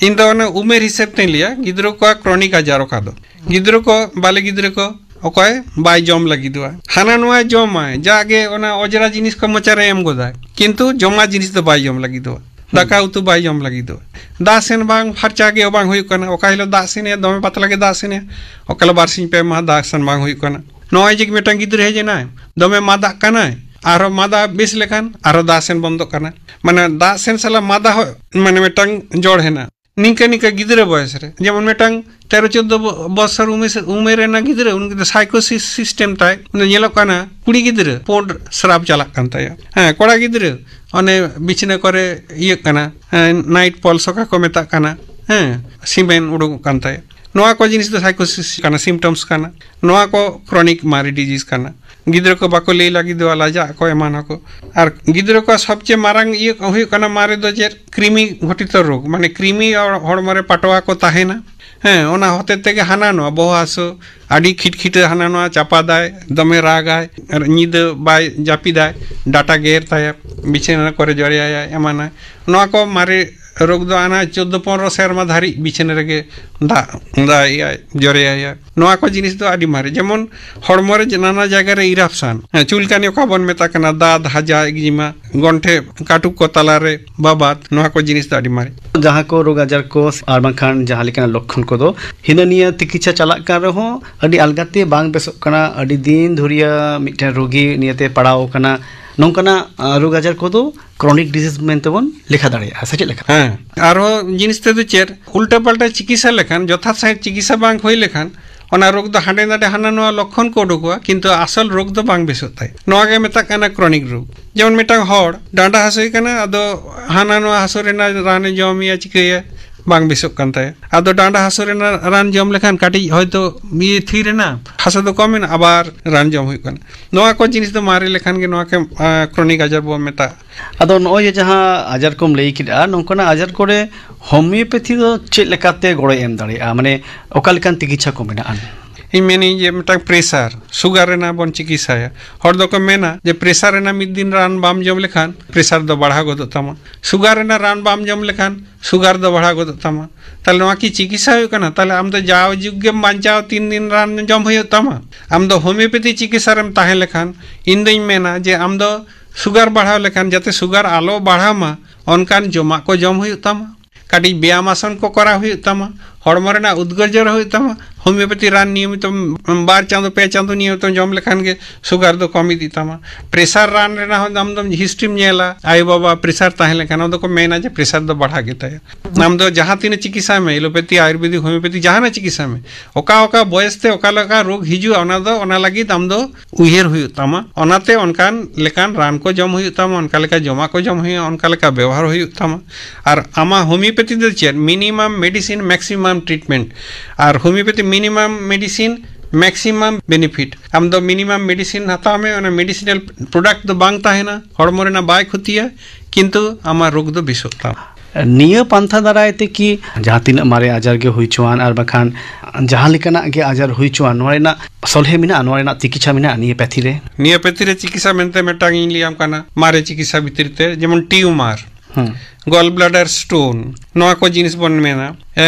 ᱤᱧ ᱫᱚ ᱚᱱᱟ ᱩᱢᱮᱨ ᱦᱤᱥᱟᱹᱵ ᱛᱮᱧ ᱞᱟᱹᱭᱟ, ᱜᱤᱫᱽᱨᱟᱹ ᱠᱚᱣᱟᱜ ᱠᱨᱚᱱᱤᱠ ᱟᱡᱟᱨ ᱚᱠᱟ ᱫᱚ, ᱜᱤᱫᱽᱨᱟᱹ ᱠᱚ, ᱵᱟᱞᱮ ᱜᱤᱫᱽᱨᱟᱹ ᱠᱚ, ᱚᱠᱚᱭ ᱵᱟᱭ ᱡᱚᱢ ᱞᱟᱹᱜᱤᱫᱚᱜᱼᱟ, ᱦᱟᱱᱟ ᱱᱚᱣᱟ ᱡᱚᱢᱟᱭ, ᱡᱟᱜᱮ ᱚᱱᱟ ᱚᱡᱽᱨᱟ ᱡᱤᱱᱤᱥ ᱠᱚ ᱢᱚᱪᱟᱨᱮ ᱮᱢ ᱜᱚᱫᱟᱭ, ᱠᱤᱱᱛᱩ ᱡᱚᱢᱟ ᱡᱤᱱᱤᱥ ᱫᱚ ᱵᱟᱭ ᱡᱚᱢ ᱞᱟᱹᱜᱤᱫᱚᱜᱼᱟ, ᱫᱟᱠᱟ ᱩᱛᱩ ᱵᱟᱭ ᱡᱚᱢ ᱞᱟᱹᱜᱤᱫᱚᱜᱼᱟ, ᱫᱟᱜ ᱥᱮᱱ ᱵᱟᱝ ᱯᱷᱟᱨᱪᱟ ᱜᱮ ᱵᱟᱝ ᱦᱩᱭᱩᱜ ᱠᱟᱱᱟ, ᱚᱠᱟ ᱦᱤᱞᱳᱜ ᱫᱟᱜ ᱥᱮᱱᱮ ᱫᱚᱢᱮ ᱯᱟᱛᱞᱟ ᱜᱮ ᱫᱟᱜ ᱥᱮᱱᱮ, ᱚᱠᱟ ᱦᱤᱞᱳᱜ ᱵᱟᱨᱥᱤᱧ ᱯᱮ ᱢᱟᱦᱟ ᱫᱟᱜ ᱥᱮᱱ ᱵᱟᱝ ᱦᱩᱭᱩᱜ ᱠᱟᱱᱟ᱾ ᱱᱚᱜᱼᱚᱭ ᱡᱮ ᱢᱤᱫᱴᱟᱝ ᱜᱤᱫᱽᱨᱟᱹ ᱦᱮᱡ ᱮᱱᱟᱭ, ᱫᱚᱢᱮ ᱢᱟᱫᱟᱜ ᱠᱟᱱᱟᱭ, ᱟᱨᱦᱚᱸ ᱢᱟᱫᱟ ᱵᱮᱥ ᱞᱮᱠᱷᱟᱱ ᱟᱨᱦᱚᱸ ᱫᱟᱜ ᱥᱮᱱ ᱵᱚᱱᱫᱚᱜ ᱠᱟᱱᱟ, ᱢᱟᱱᱮ ᱫᱟᱜ ᱥᱮᱱ ᱥᱟᱞᱟᱜ ᱢᱟᱫᱟ ᱦᱚᱸ ᱢᱟᱱᱮ ᱢᱤᱫᱴᱟᱝ ᱡᱚᱲ ᱦᱮᱱᱟᱜ᱾ ᱱᱤᱝᱠᱟᱹ ᱱᱤᱝᱠᱟᱹ ᱜᱤᱫᱽᱨᱟᱹ ᱵᱚᱭᱮᱥ ᱨᱮ, ᱡᱮᱢᱚᱱ ᱢᱤᱫᱴᱟᱝ ᱛᱮᱨᱚ ᱪᱳᱫᱽᱫᱳ ᱵᱚ-, ᱵᱚᱪᱷᱚᱨ ᱩᱢᱮᱨ, ᱩᱢᱮᱨ ᱨᱮᱱᱟᱜ ᱜᱤᱫᱽᱨᱟᱹ, ᱩᱱᱤ ᱫᱚ ᱥᱟᱭᱠᱳᱥᱤᱥ ᱥᱤᱥᱴᱮᱢ ᱛᱟᱭ, ᱩᱱᱤ ᱫᱚ ᱧᱮᱞᱚᱜ ᱠᱟᱱᱟ ᱠᱩᱲᱤ ᱜᱤᱫᱽᱨᱟᱹ ᱯᱳᱸᱰ ᱥᱨᱟᱵ ᱪᱟᱞᱟᱜ ᱠᱟᱱ ᱛᱟᱭᱟ᱾ ᱦᱮᱸ, ᱠᱚᱲᱟ ᱜᱤᱫᱽᱨᱟᱹ ᱚᱱᱮ ᱵᱤᱪᱷᱱᱟᱹ ᱠᱚᱨᱮ ᱤᱭᱟᱹᱜ ᱠᱟᱱᱟ, ᱦᱮᱸ, ᱱᱟᱭᱤᱴ ᱯᱚᱞᱥ ᱚᱠᱟ ᱠᱚ ᱢᱮᱛᱟᱜ ᱠᱟᱱᱟ, ᱦᱮᱸ, ᱥᱤᱢᱮᱱ ᱩᱰᱩᱠᱚᱜ ᱠᱟᱱ ᱛᱟᱭᱟ᱾ ᱱᱚᱣᱟ ᱠᱚ ᱡᱤᱱᱤᱥ ᱫᱚ ᱥᱟᱭᱠᱳᱥᱤᱥ ᱠᱟᱱᱟ, ᱥᱤᱢᱴᱚᱢᱥ ᱠᱟᱱᱟ᱾ ᱱᱚᱣᱟ ᱠᱚ ᱠᱨᱚᱱᱤᱠ ᱢᱟᱨᱮ ᱰᱤᱡᱤᱡᱽ ᱠᱟᱱᱟ᱾ ᱜᱤᱫᱽᱨᱟᱹ ᱠᱚ ᱵᱟᱠᱚ ᱞᱟᱹᱭ ᱞᱟᱹᱜᱤᱫᱚᱜᱼᱟ, ᱞᱟᱡᱟᱜ ᱟᱠᱚ, ᱮᱢᱟᱱ ᱟᱠᱚ᱾ ᱟᱨ ᱜᱤᱫᱽᱨᱟᱹ ᱠᱚᱣᱟᱜ ᱥᱚᱵᱪᱮᱭᱮ ᱢᱟᱨᱟᱝ ᱤᱭᱟᱹ ᱦᱩᱭᱩᱜ ᱠᱟᱱᱟ ᱢᱟᱨᱮ ᱫᱚ ᱪᱮᱫ? ᱠᱨᱤᱢᱤ ᱜᱷᱚᱴᱤᱛᱚ ᱨᱳᱜᱽ, ᱢᱟᱱᱮ ᱠᱨᱤᱢᱤ ᱦᱚᱲ-, ᱦᱚᱲᱢᱚ ᱨᱮ ᱯᱟᱴᱣᱟ ᱠᱚ ᱛᱟᱦᱮᱱᱟ᱾ ᱦᱮᱸ, ᱚᱱᱟ ᱦᱚᱛᱮ ᱛᱮᱜᱮ ᱦᱟᱱᱟ ᱱᱚᱣᱟ ᱵᱚᱦᱚᱜ ᱦᱟᱹᱥᱩ, ᱟᱹᱰᱤ ᱠᱷᱤᱴᱠᱷᱤᱴᱟᱹ ᱦᱟᱱᱟ ᱱᱚᱣᱟ ᱪᱟᱯᱟᱫᱟᱭ, ᱫᱚᱢᱮ ᱨᱟᱜᱟᱭ, ᱟᱨ ᱧᱤᱫᱟᱹ ᱵᱟᱭ ᱡᱟᱹᱯᱤᱫᱟᱭ, ᱰᱟᱴᱟ ᱜᱮᱨ ᱛᱟᱭᱟ, ᱵᱤᱪᱷᱟᱹᱱᱟ ᱠᱚᱨᱮ ᱡᱚᱨᱮᱭᱟᱭᱟᱭ, ᱮᱢᱟᱱᱟᱭ᱾ ᱱᱚᱣᱟ ᱠᱚ ᱢᱟᱨᱮ ᱨᱳᱜᱽ ᱫᱚ ᱦᱟᱱᱟ ᱪᱳᱫᱽᱫᱳ ᱯᱚᱱᱨᱚ ᱥᱮᱨᱢᱟ ᱫᱷᱟᱹᱨᱤᱡ ᱵᱤᱪᱷᱟᱹᱱᱟ ᱨᱮᱜᱮ ᱫᱟᱜ, ᱫᱟᱜ ᱮᱭᱟᱭ, ᱡᱚᱨᱮᱭᱟᱭᱟᱭ᱾ ᱱᱚᱣᱟ ᱠᱚ ᱡᱤᱱᱤᱥ ᱫᱚ ᱟᱹᱰᱤ ᱢᱟᱨᱮ, ᱡᱮᱢᱚᱱ ᱦᱚᱲᱢᱚ ᱨᱮ ᱱᱟᱱᱟ ᱡᱟᱭᱜᱟ ᱨᱮ ᱤᱨᱟᱯᱥᱟᱱ, ᱦᱮᱸ, ᱪᱩᱞᱠᱟᱱᱤ ᱚᱠᱟ ᱵᱚᱱ ᱢᱮᱛᱟᱜ ᱠᱟᱱᱟ, ᱫᱟᱫ, ᱦᱟᱡᱟ, ᱮᱠᱡᱤᱢᱟ, ᱜᱚᱱᱴᱷᱮ ᱠᱟᱹᱴᱩᱵ ᱠᱚ ᱛᱟᱞᱟᱨᱮ ᱵᱟᱵᱟᱫ, ᱱᱚᱣᱟ ᱠᱚ ᱡᱤᱱᱤᱥ ᱫᱚ ᱟᱹᱰᱤ ᱢᱟᱨᱮ᱾ ᱡᱟᱦᱟᱸ ᱠᱚ ᱨᱳᱜᱽ ᱟᱡᱟᱨ ᱠᱚ ᱟᱨ ᱵᱟᱝᱠᱷᱟᱱ ᱡᱟᱦᱟᱸ ᱞᱮᱠᱟᱱᱟᱜ ᱞᱚᱠᱠᱷᱚᱱ ᱠᱚᱫᱚ ᱦᱤᱱᱟᱹ ᱱᱤᱭᱟᱹ ᱛᱤᱠᱤᱪᱷᱟ ᱪᱟᱞᱟᱜ ᱠᱟᱱ ᱨᱮᱦᱚᱸ ᱟᱹᱰᱤ ᱟᱞᱜᱟᱛᱮ ᱵᱟᱝ ᱵᱮᱥᱚᱜ ᱠᱟᱱᱟ, ᱟᱹᱰᱤ ᱫᱤᱱ ᱫᱷᱩᱨᱤᱭᱟᱹ ᱢᱤᱫᱴᱮᱱ ᱨᱳᱜᱤ ᱱᱤᱭᱟᱹᱛᱮ ᱯᱟᱲᱟᱣ ᱟᱠᱟᱱᱟ, ᱱᱚᱝᱠᱟᱱᱟᱜ, ᱟ, ᱨᱳᱜᱽ ᱟᱡᱟᱨ ᱠᱚᱫᱚ ᱠᱨᱚᱱᱤᱠ ᱰᱤᱡᱤᱡᱽ ᱢᱮᱱᱛᱮ ᱵᱚᱱ ᱞᱮᱠᱷᱟ ᱫᱟᱲᱮᱭᱟᱜᱼᱟ, ᱥᱮ ᱪᱮᱫ ᱞᱮᱠᱟ? ᱦᱮᱸ, ᱟᱨᱦᱚᱸ ᱡᱤᱱᱤᱥ ᱛᱮᱫᱚ ᱪᱮᱫ, ᱩᱞᱴᱟᱹ ᱯᱟᱞᱴᱟ ᱪᱤᱠᱤᱛᱥᱟ ᱞᱮᱠᱷᱟᱱ, ᱡᱚᱛᱷᱟᱛ ᱥᱟᱺᱦᱤᱡ ᱪᱤᱠᱤᱛᱥᱟ ᱵᱟᱝ ᱦᱩᱭ ᱞᱮᱠᱷᱟᱱ, ᱚᱱᱟ ᱨᱳᱜᱽ ᱫᱚ ᱦᱟᱸᱰᱮ ᱱᱟᱰᱮ ᱦᱟᱱᱟ ᱱᱚᱣᱟ ᱞᱚᱠᱠᱷᱚᱱ ᱠᱚ ᱩᱰᱩᱠᱚᱜᱼᱟ, ᱠᱤᱱᱛᱩ ᱟᱥᱚᱞ ᱨᱳᱜᱽ ᱫᱚ ᱵᱟᱝ ᱵᱮᱥᱚᱜ ᱛᱟᱭᱟ᱾ ᱱᱚᱣᱟ ᱜᱮ ᱢᱮᱛᱟᱜ ᱠᱟᱱᱟ ᱠᱨᱚᱱᱤᱠ ᱨᱳᱜᱽ᱾ ᱡᱮᱢᱚᱱ ᱢᱤᱫᱴᱟᱝ ᱦᱚᱲ ᱰᱟᱸᱰᱟ ᱦᱟᱹᱥᱩᱭᱮ ᱠᱟᱱᱟ, ᱟᱫᱚ ᱦᱟᱱᱟ ᱱᱚᱣᱟ ᱦᱟᱹᱥᱩ ᱨᱮᱱᱟᱜ ᱨᱟᱱᱮ ᱡᱚᱢᱮᱭᱟ, ᱪᱤᱠᱟᱹᱭᱟ, ᱵᱟᱝ ᱵᱮᱥᱚᱜ ᱠᱟᱱ ᱛᱟᱭᱟ᱾ ᱟᱫᱚ ᱰᱟᱸᱰᱟ ᱦᱟᱹᱥᱩ ᱨᱮᱱᱟᱜ ᱨᱟᱱ ᱡᱚᱢ ᱞᱮᱠᱷᱟᱱ ᱠᱟᱹᱴᱤᱡ ᱦᱚᱭᱛᱳ ᱤᱭᱟᱹ ᱛᱷᱤᱨ ᱮᱱᱟ, ᱦᱟᱹᱥᱩ ᱫᱚ ᱠᱚᱢ ᱮᱱᱟ, ᱟᱵᱟᱨ ᱨᱟᱱ ᱡᱚᱢ ᱦᱩᱭᱩᱜ ᱠᱟᱱᱟ᱾ ᱱᱚᱣᱟ ᱠᱚ ᱡᱤᱱᱤᱥ ᱫᱚ ᱢᱟᱨᱮ ᱞᱮᱠᱷᱟᱱ ᱜᱮ ᱱᱚᱣᱟ ᱠᱚ, ᱟ, ᱠᱨᱚᱱᱤᱠ ᱟᱡᱟᱨ ᱵᱚᱱ ᱢᱮᱛᱟᱜᱼᱟ᱾ ᱟᱫᱚ ᱱᱚᱜᱼᱚᱭ ᱡᱮ ᱡᱟᱦᱟᱸ ᱟᱡᱟᱨ ᱠᱚᱢ ᱞᱟᱹᱭ ᱠᱮᱫᱼᱟ, ᱱᱚᱝᱠᱟᱱᱟᱜ ᱟᱡᱟᱨ ᱠᱚᱨᱮ ᱦᱳᱢᱤᱭᱳᱯᱮᱛᱷᱤ ᱫᱚ ᱪᱮᱫ ᱞᱮᱠᱟᱛᱮ ᱜᱚᱲᱚᱭ ᱮᱢ ᱫᱟᱲᱮᱭᱟᱜᱼᱟ? ᱢᱟᱱᱮ ᱚᱠᱟ ᱞᱮᱠᱟᱱ ᱛᱤᱠᱤᱪᱷᱟ ᱠᱚ ᱢᱮᱱᱟᱜᱼᱟ? ᱤᱧ ᱢᱮᱱᱤᱧ ᱡᱮ ᱢᱤᱫᱴᱟᱝ ᱯᱨᱮᱥᱟᱨ, ᱥᱩᱜᱟᱨ ᱨᱮᱱᱟᱜ ᱵᱚᱱ ᱪᱤᱠᱤᱛᱥᱟᱭᱟ᱾ ᱦᱚᱲ ᱫᱚᱠᱚ ᱢᱮᱱᱟ ᱡᱮ ᱯᱨᱮᱥᱟᱨ ᱨᱮᱱᱟᱜ ᱢᱤᱫ ᱫᱤᱱ ᱨᱟᱱ ᱵᱟᱢ ᱡᱚᱢ ᱞᱮᱠᱷᱟᱱ ᱯᱨᱮᱥᱟᱨ ᱫᱚ ᱵᱟᱲᱦᱟᱣ ᱜᱚᱫᱚᱜ ᱛᱟᱢᱟ, ᱥᱩᱜᱟᱨ ᱨᱮᱱᱟᱜ ᱨᱟᱱ ᱵᱟᱢ ᱡᱚᱢ ᱞᱮᱠᱷᱟᱱ ᱥᱩᱜᱟᱨ ᱫᱚ ᱵᱟᱲᱦᱟᱣ ᱜᱚᱫᱚᱜ ᱛᱟᱢᱟ᱾ ᱛᱟᱦᱞᱮ ᱱᱚᱣᱟ ᱠᱤ ᱪᱤᱠᱤᱛᱥᱟ ᱦᱩᱭᱩᱜ ᱠᱟᱱᱟ? ᱛᱟᱦᱞᱮ ᱟᱢ ᱫᱚ ᱡᱟᱣ ᱡᱩᱜᱽ ᱜᱮᱢ ᱵᱟᱧᱪᱟᱣ, ᱛᱤᱱ ᱫᱤᱱ ᱨᱟᱱ ᱡᱚᱢ ᱦᱩᱭᱩᱜ ᱛᱟᱢᱟ? ᱟᱢ ᱫᱚ ᱦᱳᱢᱤᱭᱳᱯᱮᱛᱷᱤ ᱪᱤᱠᱤᱛᱥᱟ ᱨᱮᱢ ᱛᱟᱦᱮᱸ ᱞᱮᱠᱷᱟᱱ, ᱤᱧ ᱫᱚᱧ ᱢᱮᱱᱟ ᱡᱮ ᱟᱢ ᱫᱚ ᱥᱩᱜᱟᱨ ᱵᱟᱲᱦᱟᱣ ᱞᱮᱠᱷᱟᱱ, ᱡᱟᱛᱮ ᱥᱩᱜᱟᱨ ᱟᱞᱚ ᱵᱟᱲᱦᱟᱣ ᱢᱟ, ᱚᱱᱠᱟᱱ ᱡᱚᱢᱟᱜ ᱠᱚ ᱡᱚᱢ ᱦᱩᱭᱩᱜ ᱛᱟᱢᱟ, ᱠᱟᱹᱴᱤᱡ ᱵᱮᱭᱟᱢ ᱟᱥᱚᱱ ᱠᱚ ᱠᱚᱨᱟᱣ ᱦᱩᱭᱩᱜ ᱛᱟᱢᱟ, ᱦᱚᱲᱢᱚ ᱨᱮᱱᱟᱜ ᱩᱫᱽᱜᱟᱹᱨ ᱡᱚᱨᱚ ᱦᱩᱭᱩᱜ ᱛᱟᱢᱟ᱾ ᱦᱳᱢᱤᱭᱳᱯᱮᱛᱷᱤ ᱨᱟᱱ ᱱᱤᱭᱚᱢᱤᱛᱚ ᱵᱟᱨ ᱪᱟᱸᱫᱚ, ᱯᱮ ᱪᱟᱸᱫᱚ ᱱᱤᱭᱚᱢᱤᱛᱚ ᱡᱚᱢ ᱞᱮᱠᱷᱟᱱ ᱜᱮ ᱥᱩᱜᱟᱨ ᱫᱚ ᱠᱚᱢ ᱤᱫᱤᱜ ᱛᱟᱢᱟ᱾ ᱯᱨᱮᱥᱟᱨ ᱨᱟᱱ ᱨᱮᱱᱟᱜ ᱦᱚᱸ ᱟᱢ ᱫᱚᱢ ᱦᱤᱥᱴᱨᱤᱢ ᱧᱮᱞᱟ, ᱟᱭᱳ ᱵᱟᱵᱟ ᱯᱨᱮᱥᱟᱨ ᱛᱟᱦᱮᱸ ᱞᱮᱱᱠᱷᱟᱱ ᱚᱱᱟ ᱫᱚᱠᱚ ᱢᱮᱱᱟ ᱡᱮ ᱯᱨᱮᱥᱟᱨ ᱫᱚ ᱵᱟᱲᱦᱟᱜ ᱜᱮᱛᱟᱭᱟ᱾ ᱟᱢ ᱫᱚ ᱡᱟᱦᱟᱸ ᱛᱤᱱᱟᱹᱜ ᱪᱤᱠᱤᱛᱥᱟ ᱢᱮ, ᱮᱞᱳᱯᱮᱛᱷᱤ, ᱟᱭᱩᱨᱵᱮᱫᱤᱠ, ᱦᱳᱢᱤᱭᱳᱯᱮᱛᱷᱤ, ᱡᱟᱦᱟᱱᱟᱜ ᱪᱤᱠᱤᱛᱥᱟ ᱢᱮ, ᱚᱠᱟ ᱚᱠᱟ ᱵᱚᱭᱮᱥ ᱛᱮ ᱚᱠᱟ ᱞᱮᱠᱟ ᱨᱳᱜᱽ ᱦᱤᱡᱩᱜᱼᱟ, ᱚᱱᱟ ᱫᱚ, ᱚᱱᱟ ᱞᱟᱹᱜᱤᱫ ᱟᱢ ᱫᱚ ᱩᱭᱦᱟᱹᱨ ᱦᱩᱭᱩᱜ ᱛᱟᱢᱟ᱾ ᱚᱱᱟᱛᱮ ᱚᱱᱠᱟᱱ ᱞᱮᱠᱟᱱ ᱨᱟᱱ ᱠᱚ ᱡᱚᱢ ᱦᱩᱭᱩᱜ ᱛᱟᱢᱟ, ᱚᱱᱠᱟ ᱞᱮᱠᱟ ᱡᱚᱢᱟᱜ ᱠᱚ ᱡᱚᱢ ᱦᱩᱭᱩᱜᱼᱟ, ᱚᱱᱠᱟ ᱞᱮᱠᱟ ᱵᱮᱵᱚᱦᱟᱨ ᱦᱩᱭᱩᱜ ᱛᱟᱢᱟ᱾ ᱟᱨ ᱟᱢᱟᱜ ᱦᱳᱢᱤᱭᱳᱯᱮᱛᱷᱤ ᱫᱚ ᱪᱮᱫ? Minimum medicine, maximum treatment. ᱟᱨ homeopathy minimum medicine, maximum benefit. ᱟᱢ ᱫᱚ ᱢᱤᱱᱤᱢᱟᱢ ᱢᱮᱰᱤᱥᱤᱱ ᱦᱟᱛᱟᱣ ᱢᱮ, ᱚᱱᱟ ᱢᱮᱰᱤᱥᱤᱱᱟᱞ ᱯᱨᱚᱰᱟᱠᱴ ᱫᱚ ᱵᱟᱝ ᱛᱟᱦᱮᱱᱟ, ᱦᱚᱲᱢᱚ ᱨᱮᱱᱟᱜ ᱵᱟᱭ ᱠᱷᱚᱛᱤᱭᱟ, ᱠᱤᱱᱛᱩ ᱟᱢᱟᱜ ᱨᱳᱜᱽ ᱫᱚ ᱵᱮᱥᱚᱜ ᱛᱟᱢᱟ᱾ ᱱᱤᱭᱟᱹ ᱯᱟᱱᱛᱷᱟ ᱫᱟᱨᱟᱭ ᱛᱮ ᱠᱤ ᱡᱟᱦᱟᱸ ᱛᱤᱱᱟᱹᱜ ᱢᱟᱨᱮ ᱟᱡᱟᱨ ᱜᱮ ᱦᱩᱭ ᱦᱚᱪᱚᱣᱟᱱ ᱟᱨ ᱵᱟᱠᱷᱟᱱ ᱡᱟᱦᱟᱸ ᱞᱮᱠᱟᱱᱟᱜ ᱜᱮ ᱟᱡᱟᱨ ᱦᱩᱭ ᱦᱚᱪᱚᱣᱟᱱ, ᱱᱚᱣᱟ ᱨᱮᱱᱟᱜ ᱥᱚᱞᱦᱮ ᱢᱮᱱᱟᱜᱼᱟ, ᱱᱚᱣᱟ ᱨᱮᱱᱟᱜ ᱛᱤᱠᱤᱪᱷᱟ ᱢᱮᱱᱟᱜᱼᱟ ᱱᱤᱭᱟᱹ ᱯᱮᱛᱷᱤ ᱨᱮ? ᱱᱤᱭᱟᱹ ᱯᱮᱛᱷᱤ ᱨᱮ ᱪᱤᱠᱤᱛᱥᱟ ᱢᱮᱱᱛᱮ ᱢᱤᱫᱴᱟᱝ ᱤᱧ ᱞᱟᱹᱭᱟᱢ ᱠᱟᱱᱟ, ᱢᱟᱨᱮ ᱪᱤᱠᱤᱛᱥᱟ ᱵᱷᱤᱛᱤᱨ ᱛᱮ, ᱡᱮᱢᱚᱱ ᱴᱤᱭᱩᱢᱟᱨ, ᱦᱩᱸ᱾ ᱜᱚᱞ ᱵᱞᱟᱰᱟᱨ ᱥᱴᱳᱱ, ᱱᱚᱣᱟ ᱠᱚ ᱡᱤᱱᱤᱥ ᱵᱚᱱ ᱢᱮᱱᱟ,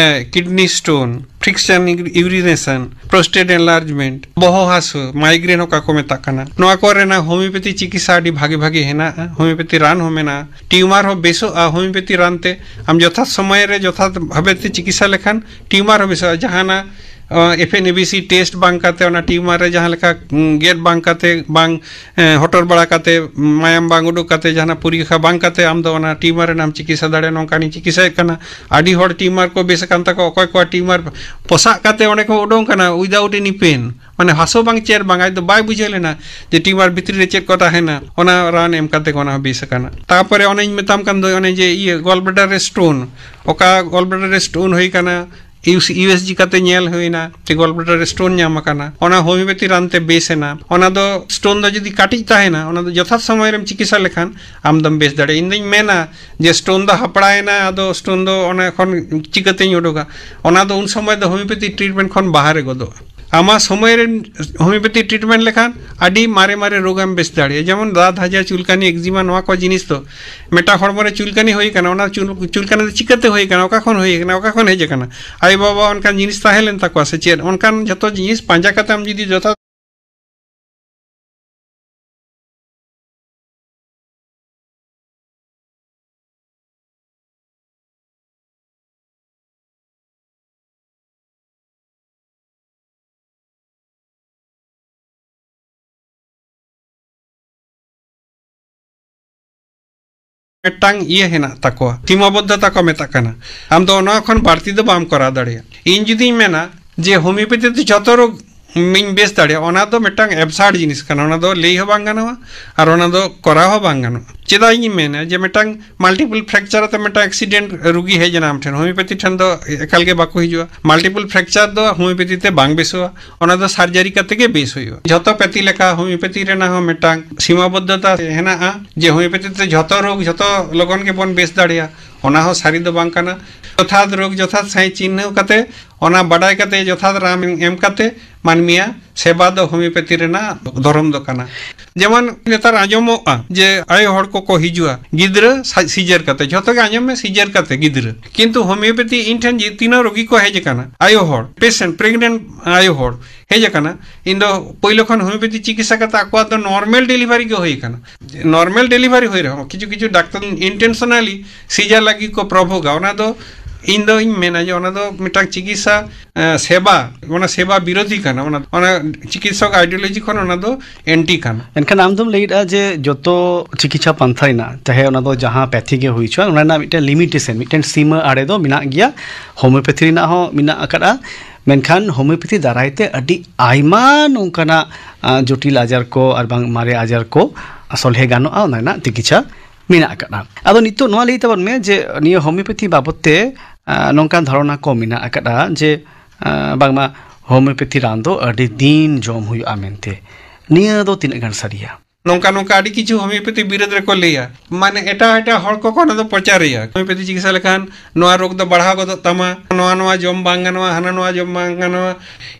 ᱠᱤᱰᱱᱤ ᱥᱴᱳᱱ, ᱯᱷᱨᱤᱠᱥᱚᱱ ᱤᱭᱩᱨᱤᱱᱮᱥᱚᱱ, ᱯᱨᱳᱥᱴᱮᱴ ᱮᱱᱞᱟᱨᱡᱢᱮᱱᱴ, ᱵᱚᱦᱚᱜ ᱦᱟᱹᱥᱩ, ᱢᱟᱭᱜᱨᱮᱱ ᱚᱠᱟ ᱠᱚ ᱢᱮᱛᱟᱜ ᱠᱟᱱᱟ, ᱱᱚᱣᱟ ᱠᱚᱨᱮᱱᱟᱜ ᱦᱳᱢᱤᱭᱳᱯᱮᱛᱷᱤ ᱪᱤᱠᱤᱛᱥᱟ ᱟᱹᱰᱤ ᱵᱷᱟᱜᱤ ᱵᱷᱟᱜᱤ ᱦᱮᱱᱟᱜᱼᱟ᱾ ᱦᱳᱢᱤᱭᱳᱯᱮᱛᱷᱤ ᱨᱟᱱ ᱦᱚᱸ ᱢᱮᱱᱟᱜᱼᱟ, ᱴᱤᱭᱩᱢᱟᱨ ᱦᱚᱸ ᱵᱮᱥᱚᱜᱼᱟ ᱦᱳᱢᱤᱭᱳᱯᱮᱛᱷᱤ ᱨᱟᱱ ᱛᱮ᱾ ᱟᱢ ᱡᱚᱛᱷᱟᱛ ᱥᱚᱢᱚᱭ ᱨᱮ ᱡᱚᱛᱷᱟᱛ ᱵᱷᱟᱵᱮ ᱛᱮ ᱪᱤᱠᱤᱛᱥᱟ ᱞᱮᱠᱷᱟᱱ ᱴᱤᱭᱩᱢᱟᱨ ᱦᱚᱸ ᱵᱮᱥᱚᱜᱼᱟ᱾ ᱡᱟᱦᱟᱱᱟᱜ ᱮᱯᱷ ᱮᱱ ᱮ ᱵᱤ ᱥᱤ ᱴᱮᱥᱴ ᱵᱟᱝ ᱠᱟᱛᱮ, ᱚᱱᱟ ᱴᱤᱭᱩᱢᱟᱨ ᱨᱮ ᱡᱟᱦᱟᱸ ᱞᱮᱠᱟ, ᱩᱸ, ᱜᱮᱫ ᱵᱟᱝ ᱠᱟᱛᱮ, ᱵᱟᱝ ᱮ, ᱦᱚᱴᱚᱨ ᱵᱟᱲᱟ ᱠᱟᱛᱮ, ᱢᱟᱭᱟᱢ ᱵᱟᱝ ᱩᱰᱩᱠ ᱠᱟᱛᱮ, ᱡᱟᱦᱟᱱᱟᱜ ᱯᱚᱨᱤᱠᱠᱷᱟ ᱵᱟᱝ ᱠᱟᱛᱮ ᱟᱢ ᱫᱚ ᱚᱱᱟ ᱴᱤᱭᱩᱢᱟᱨ ᱨᱮᱱᱟᱜ ᱮᱢ ᱪᱤᱠᱤᱛᱥᱟ ᱫᱟᱲᱮᱭᱟᱜᱼᱟ᱾ ᱱᱚᱝᱠᱟᱱᱤᱧ ᱪᱤᱠᱤᱛᱥᱟᱭᱮᱫ ᱠᱟᱱᱟ᱾ ᱟᱹᱰᱤ ᱦᱚᱲ ᱴᱤᱭᱩᱢᱟᱨ ᱠᱚ ᱵᱮᱥ ᱟᱠᱟᱱ ᱛᱟᱠᱚᱣᱟ, ᱚᱠᱚᱭ ᱠᱚᱣᱟᱜ ᱴᱤᱭᱩᱢᱟᱨ ᱯᱚᱥᱟᱜ ᱠᱟᱛᱮ ᱚᱸᱰᱮ ᱠᱚ ᱩᱰᱩᱝ ᱠᱟᱱᱟ without any pain, ᱢᱟᱱᱮ ᱦᱟᱹᱥᱩ ᱵᱟᱝ ᱪᱮᱫ ᱵᱟᱝ, ᱟᱡ ᱫᱚ ᱵᱟᱭ ᱵᱩᱡᱷᱟᱹᱣ ᱞᱮᱱᱟ ᱡᱮ ᱴᱤᱭᱩᱢᱟᱨ ᱵᱷᱤᱛᱨᱤ ᱨᱮ ᱪᱮᱫ ᱠᱚ ᱛᱟᱦᱮᱱᱟ᱾ ᱚᱱᱟ ᱨᱟᱱ ᱮᱢ ᱠᱟᱛᱮ ᱚᱱᱟ ᱦᱚᱸ ᱵᱮᱥ ᱟᱠᱟᱱᱟ᱾ ᱛᱟᱨᱯᱚᱨᱮ ᱚᱱᱮᱧ ᱢᱮᱛᱟᱢ ᱠᱟᱱ ᱫᱚ, ᱚᱱᱮ ᱡᱮ ᱤᱭᱟᱹ ᱜᱚᱞ ᱵᱞᱮᱰᱟᱨ ᱨᱮ ᱥᱴᱳᱱ, ᱚᱠᱟ ᱜᱚᱞ ᱵᱞᱮᱰᱟᱨ ᱨᱮ ᱥᱴᱳᱱ ᱦᱩᱭ ᱟᱠᱟᱱᱟ, ᱤᱭᱩ ᱮᱥ ᱡᱤ ᱠᱟᱛᱮ ᱧᱮᱞ ᱦᱩᱭᱱᱟ ᱡᱮ ᱜᱚᱞ ᱵᱞᱮᱰᱟᱨ ᱨᱮ ᱥᱴᱳᱱ ᱧᱟᱢ ᱟᱠᱟᱱᱟ, ᱚᱱᱟ ᱦᱳᱢᱤᱭᱳᱯᱮᱛᱷᱤ ᱨᱟᱱ ᱛᱮ ᱵᱮᱥ ᱮᱱᱟ᱾ ᱚᱱᱟ ᱫᱚ ᱥᱴᱳᱱ ᱫᱚ ᱡᱩᱫᱤ ᱠᱟᱹᱴᱤᱡ ᱛᱟᱦᱮᱱᱟ, ᱚᱱᱟ ᱫᱚ ᱡᱚᱛᱷᱟᱛ ᱥᱚᱢᱚᱭ ᱨᱮᱢ ᱪᱤᱠᱤᱛᱥᱟ ᱞᱮᱠᱷᱟᱱ ᱟᱢ ᱫᱚᱢ ᱵᱮᱥ ᱫᱟᱲᱮᱭᱟᱜᱼᱟ᱾ ᱤᱧ ᱫᱩᱧ ᱢᱮᱱᱟ ᱡᱮ ᱥᱴᱳᱱ ᱫᱚ ᱦᱟᱯᱲᱟᱭᱮᱱᱟ, ᱟᱫᱚ ᱥᱴᱳᱱ ᱫᱚ ᱚᱱᱟ ᱠᱷᱚᱱ ᱪᱤᱠᱟᱹᱛᱤᱧ ᱩᱰᱩᱠᱟ? ᱚᱱᱟ ᱫᱚ ᱩᱱ ᱥᱚᱢᱚᱭ ᱫᱚ ᱦᱳᱢᱤᱭᱳᱯᱮᱛᱷᱤ ᱴᱨᱤᱴᱢᱮᱱᱴ ᱠᱷᱚᱱ ᱵᱟᱦᱨᱮ ᱜᱚᱫᱚᱜᱼᱟ᱾ ᱟᱢᱟᱜ ᱥᱚᱢᱚᱭ ᱨᱮ ᱦᱳᱢᱤᱭᱳᱯᱮᱛᱤ ᱴᱨᱤᱴᱢᱮᱱᱴ ᱞᱮᱠᱷᱟᱱ ᱟᱹᱰᱤ ᱢᱟᱨᱮ ᱢᱟᱨᱮ ᱨᱳᱜᱽ ᱮᱢ ᱵᱮᱥ ᱫᱟᱲᱮᱭᱟᱜᱼᱟ᱾ ᱡᱮᱢᱚᱱ ᱫᱟᱜ ᱫᱷᱟᱡᱟ, ᱪᱩᱞᱠᱟᱱᱤ, ᱮᱠᱡᱤᱢᱟ, ᱱᱚᱣᱟ ᱠᱚ ᱡᱤᱱᱤᱥ ᱫᱚ ᱢᱤᱫᱴᱟᱝ ᱦᱚᱲᱢᱚ ᱨᱮ ᱪᱩᱞᱠᱟᱱᱤ ᱦᱩᱭ ᱠᱟᱱᱟ, ᱚᱱᱟ ᱪᱩᱞ- ᱪᱩᱞᱠᱟᱱᱤ ᱫᱚ ᱪᱤᱠᱟᱹᱛᱮ ᱦᱩᱭ ᱠᱟᱱᱟ, ᱚᱠᱟ ᱠᱷᱚᱱ ᱦᱩᱭ ᱠᱟᱱᱟ, ᱚᱠᱟ ᱠᱷᱚᱱ ᱦᱮᱡ ᱟᱠᱟᱱᱟ? ᱟᱭᱳᱼᱵᱟᱵᱟ ᱚᱱᱠᱟᱱ ᱡᱤᱱᱤᱥ ᱛᱟᱦᱮᱸ ᱞᱮᱱ ᱛᱟᱠᱚᱣᱟ ᱥᱮ ᱪᱮᱫ? ᱚᱱᱠᱟᱱ ᱡᱷᱚᱛᱚ ᱡᱤᱱᱤᱥ ᱯᱟᱸᱡᱟ ᱠᱟᱛᱮ ᱟᱢ ᱡᱩᱫᱤ ᱡᱚᱛᱷᱟᱛ ᱢᱤᱫᱴᱟᱝ ᱤᱭᱟᱹ ᱦᱮᱱᱟᱜ ᱛᱟᱠᱚᱣᱟ, ᱥᱤᱢᱟᱵᱚᱫᱽᱫᱷᱚᱛᱟ ᱠᱚ ᱢᱮᱛᱟᱜ ᱠᱟᱱᱟ᱾ ᱟᱢ ᱫᱚ ᱚᱱᱟ ᱠᱷᱚᱱ ᱵᱟᱹᱲᱛᱤ ᱫᱚ ᱵᱟᱢ ᱠᱚᱨᱟᱣ ᱫᱟᱲᱮᱭᱟᱜᱼᱟ᱾ ᱤᱧ ᱡᱩᱫᱤᱧ ᱢᱮᱱᱟ ᱡᱮ ᱦᱳᱢᱤᱭᱳᱯᱮᱛᱤ ᱛᱮ ᱡᱷᱚᱛᱚ ᱨᱳᱜᱽ ᱤᱧ ᱵᱮᱥ ᱫᱟᱲᱮᱭᱟᱜᱼᱟ, ᱚᱱᱟ ᱫᱚ ᱢᱤᱫᱴᱟᱝ ᱮᱵᱥᱟᱨᱰ ᱡᱤᱱᱤᱥ ᱠᱟᱱᱟ, ᱚᱱᱟ ᱫᱚ ᱞᱟᱹᱭ ᱦᱚᱸ ᱵᱟᱝ ᱜᱟᱱᱚᱜᱼᱟ ᱟᱨ ᱚᱱᱟ ᱫᱚ ᱠᱚᱨᱟᱣ ᱦᱚᱸ ᱵᱟᱝ ᱜᱟᱱᱚᱜᱼᱟ᱾ ᱪᱮᱫᱟᱜ ᱤᱧ ᱢᱮᱱᱟ ᱡᱮ ᱢᱤᱫᱴᱟᱝ ᱢᱟᱞᱴᱤᱯᱚᱞ ᱯᱷᱨᱮᱠᱪᱟᱨ ᱟᱛᱮ ᱢᱤᱫᱴᱟᱝ ᱮᱠᱥᱤᱰᱮᱱᱴ ᱨᱩᱜᱤ ᱦᱮᱡ ᱮᱱᱟ ᱟᱢ ᱴᱷᱮᱱ, ᱦᱳᱢᱤᱭᱳᱯᱮᱛᱤ ᱴᱷᱮᱱ ᱫᱚ ᱮᱠᱟᱞ ᱜᱮ ᱵᱟᱠᱚ ᱦᱤᱡᱩᱜᱼᱟ᱾ ᱢᱟᱞᱴᱤᱯᱚᱞ ᱯᱷᱨᱮᱠᱪᱟᱨ ᱫᱚ ᱦᱳᱢᱤᱭᱳᱯᱮᱛᱤ ᱛᱮ ᱵᱟᱝ ᱵᱮᱥᱚᱜᱼᱟ, ᱚᱱᱟ ᱫᱚ ᱥᱟᱨᱡᱟᱨᱤ ᱠᱟᱛᱮ ᱜᱮ ᱵᱮᱥ ᱦᱩᱭᱩᱜᱼᱟ᱾ ᱡᱷᱚᱛᱚ ᱯᱮᱛᱷᱤ ᱞᱮᱠᱟ ᱦᱳᱢᱤᱭᱳᱯᱮᱛᱤ ᱨᱮᱱᱟᱜ ᱦᱚᱸ ᱢᱤᱫᱴᱟᱝ ᱥᱤᱢᱟᱵᱚᱫᱽᱫᱷᱚᱛᱟ ᱦᱮᱱᱟᱜᱼᱟ ᱡᱮ ᱦᱳᱢᱤᱭᱳᱯᱮᱛᱤ ᱛᱮ ᱡᱷᱚᱛᱚ ᱨᱳᱜᱽ ᱡᱷᱚᱛᱚ ᱞᱚᱜᱚᱱ ᱜᱮᱵᱚᱱ ᱵᱮᱥ ᱫᱟᱲᱮᱭᱟᱜᱼᱟ, ᱚᱱᱟ ᱦᱚᱸ ᱥᱟᱹᱨᱤ ᱫᱚ ᱵᱟᱝ ᱠᱟᱱᱟ᱾ ᱡᱚᱛᱷᱟᱛ ᱨᱳᱜᱽ ᱡᱚᱛᱷᱟᱛ ᱥᱟᱺᱦᱤᱡ ᱪᱤᱱᱦᱟᱹᱣ ᱠᱟᱛᱮ, ᱚᱱᱟ ᱵᱟᱰᱟᱭ ᱠᱟᱛᱮ ᱡᱚᱛᱷᱟᱛ ᱨᱟᱱ ᱮᱢ ᱠᱟᱛᱮ ᱢᱟᱹᱱᱢᱤᱭᱟᱜ ᱥᱮᱵᱟ ᱫᱚ ᱦᱳᱢᱤᱭᱳᱯᱮᱛᱤ ᱨᱮᱱᱟᱜ ᱫᱷᱚᱨᱚᱢ ᱫᱚ ᱠᱟᱱᱟ᱾ ᱡᱮᱢᱚᱱ ᱱᱮᱛᱟᱨ ᱟᱸᱡᱚᱢᱚᱜᱼᱟ ᱡᱮ ᱟᱭᱳ ᱦᱚᱲ ᱠᱚᱠᱚ ᱦᱤᱡᱩᱜᱼᱟ ᱜᱤᱫᱽᱨᱟᱹ ᱥᱟ- ᱥᱤᱡᱟᱨ ᱠᱟᱛᱮ, ᱡᱷᱚᱛᱚ ᱜᱮ ᱟᱸᱡᱚᱢ ᱢᱮ ᱥᱤᱡᱟᱨ ᱠᱟᱛᱮ ᱜᱤᱫᱽᱨᱟᱹ, ᱠᱤᱱᱛᱩ ᱦᱳᱢᱤᱭᱳᱯᱮᱛᱤ ᱤᱧ ᱴᱷᱮᱱ ᱡᱮ ᱛᱤᱱᱟᱹᱜ ᱨᱳᱜᱤ ᱠᱚ ᱦᱮᱡ ᱟᱠᱟᱱᱟ, ᱟᱭᱳ ᱦᱚᱲ, ᱯᱮᱥᱮᱱᱴ, ᱯᱨᱮᱜᱱᱮᱱᱴ ᱟᱭᱳ ᱦᱚᱲ ᱦᱮᱡ ᱟᱠᱟᱱᱟ, ᱤᱧ ᱫᱚ ᱯᱳᱭᱞᱳ ᱠᱷᱚᱱ ᱦᱳᱢᱤᱭᱳᱯᱮᱛᱤ ᱪᱤᱠᱤᱛᱥᱟ ᱠᱟᱛᱮ ᱟᱠᱚᱣᱟᱜ ᱫᱚ ᱱᱚᱨᱢᱟᱞ ᱰᱮᱞᱤᱵᱷᱟᱨᱤ ᱜᱮ ᱦᱩᱭ ᱟᱠᱟᱱᱟ᱾ ᱱᱚᱨᱢᱟᱞ ᱰᱮᱞᱤᱵᱷᱟᱨᱤ ᱦᱩᱭ ᱨᱮᱦᱚᱸ ᱠᱤᱪᱷᱩ ᱠᱤᱪᱷᱩ ᱰᱟᱠᱛᱟᱨ ᱤᱱᱴᱮᱱᱥᱚᱱᱟᱞᱤ ᱥᱤᱡᱟᱨ ᱞᱟᱹᱜᱤᱫ ᱠᱚ ᱯᱨᱚᱵᱷᱳᱜᱟ, ᱚᱱᱟ ᱫᱚ ᱤᱧ ᱫᱚᱧ ᱢᱮᱱᱟ ᱡᱮ ᱚᱱᱟ ᱫᱚ ᱢᱤᱫᱴᱟᱝ ᱪᱤᱠᱤᱛᱥᱟ, ᱮ, ᱥᱮᱵᱟ, ᱚᱱᱟ ᱥᱮᱵᱟ ᱵᱤᱨᱳᱫᱷᱤ ᱠᱟᱱᱟ, ᱚᱱᱟ, ᱚᱱᱟ ᱪᱤᱠᱤᱛᱥᱚᱠ ᱟᱭᱰᱤᱭᱳᱞᱚᱡᱤ ᱠᱷᱚᱱ ᱚᱱᱟ ᱫᱚ ᱮᱱᱴᱤ ᱠᱟᱱᱟ᱾ ᱮᱱᱠᱷᱟᱱ ᱟᱢ ᱫᱚᱢ ᱞᱟᱹᱭᱮᱫᱼᱟ ᱡᱮ ᱡᱚᱛᱚ ᱪᱤᱠᱤᱛᱥᱟ ᱯᱟᱱᱛᱷᱟ ᱨᱮᱱᱟᱜ, ᱪᱟᱦᱮ ᱚᱱᱟ ᱫᱚ ᱡᱟᱦᱟᱸ ᱯᱮᱛᱷᱤ ᱜᱮ ᱦᱩᱭ ᱦᱚᱪᱚᱣᱟᱱ, ᱚᱱᱟ ᱨᱮᱱᱟᱜ ᱢᱤᱫᱴᱮᱱ ᱞᱤᱢᱤᱴᱮᱥᱚᱱ, ᱢᱤᱫᱴᱮᱱ ᱥᱤᱢᱟᱹ ᱟᱲᱮ ᱫᱚ ᱢᱮᱱᱟᱜ ᱜᱮᱭᱟ᱾ ᱦᱳᱢᱤᱭᱳᱯᱮᱛᱷᱤ ᱨᱮᱱᱟᱜ ᱦᱚᱸ ᱢᱮᱱᱟᱜ ᱟᱠᱟᱫᱼᱟ, ᱢᱮᱱᱠᱷᱟᱱ ᱦᱳᱢᱤᱭᱳᱯᱮᱛᱷᱤ ᱫᱟᱨᱟᱭ ᱛᱮ ᱟᱹᱰᱤ ᱟᱭᱢᱟ ᱱᱚᱝᱠᱟᱱᱟᱜ, ᱟ, ᱡᱚᱴᱤᱞ ᱟᱡᱟᱨ ᱠᱚ ᱟᱨ ᱵᱟᱝ ᱢᱟᱨᱮ ᱟᱡᱟᱨ ᱠᱚ ᱥᱚᱞᱦᱮ ᱜᱟᱱᱚᱜᱼᱟ, ᱚᱱᱟ ᱨᱮᱱᱟᱜ ᱛᱤᱠᱤᱪᱷᱟ ᱢᱮᱱᱟᱜ ᱟᱠᱟᱫᱼᱟ᱾ ᱟᱫᱚ ᱱᱤᱛᱚᱜ ᱱᱚᱣᱟ ᱞᱟᱹᱭ ᱛᱟᱵᱚᱱ ᱢᱮ ᱡᱮ ᱱᱤᱭᱟᱹ ᱦᱳᱢᱤᱭᱳᱯᱮᱛᱷᱤ ᱵᱟᱵᱚᱛ ᱛᱮ, ᱟ, ᱱᱚᱝᱠᱟᱱ ᱫᱷᱟᱨᱚᱱᱟ ᱠᱚ ᱢᱮᱱᱟᱜ ᱟᱠᱟᱫᱼᱟ ᱡᱮ, ᱟ, ᱵᱟᱝᱢᱟ ᱦᱳᱢᱤᱭᱳᱯᱮᱛᱷᱤ ᱨᱟᱱ ᱫᱚ ᱟᱹᱰᱤ ᱫᱤᱱ ᱡᱚᱢ ᱦᱩᱭᱩᱜᱼᱟ ᱢᱮᱱᱛᱮ, ᱱᱤᱭᱟᱹ ᱫᱚ ᱛᱤᱱᱟᱹᱜ ᱜᱟᱱ ᱥᱟᱹᱨᱤᱭᱟ? ᱱᱚᱝᱠᱟ ᱱᱚᱝᱠᱟ ᱟᱹᱰᱤ ᱠᱤᱪᱷᱩ ᱦᱳᱢᱤᱭᱳᱯᱮᱛᱷᱤ ᱵᱤᱨᱩᱫᱽ ᱨᱮᱠᱚ ᱞᱟᱹᱭᱟ᱾ ᱢᱟᱱᱮ ᱮᱴᱟᱜ ᱮᱴᱟᱜ ᱦᱚᱲ ᱠᱚᱠᱚ ᱚᱱᱟ ᱫᱚ ᱯᱨᱚᱪᱟᱨᱮᱭᱟ, ᱦᱳᱢᱤᱭᱳᱯᱮᱛᱷᱤ ᱪᱤᱠᱤᱛᱥᱟ ᱞᱮᱠᱷᱟᱱ ᱱᱚᱣᱟ ᱨᱳᱜᱽ ᱫᱚ ᱵᱟᱲᱦᱟᱣ ᱜᱚᱫᱚᱜ ᱛᱟᱢᱟ, ᱱᱚᱣᱟ ᱱᱚᱣᱟ ᱡᱚᱢ ᱵᱟᱝ ᱜᱟᱱᱚᱜᱼᱟ, ᱦᱟᱱᱟ ᱱᱚᱣᱟ ᱡᱚᱢ ᱵᱟᱝ ᱜᱟᱱᱚᱜᱼᱟ᱾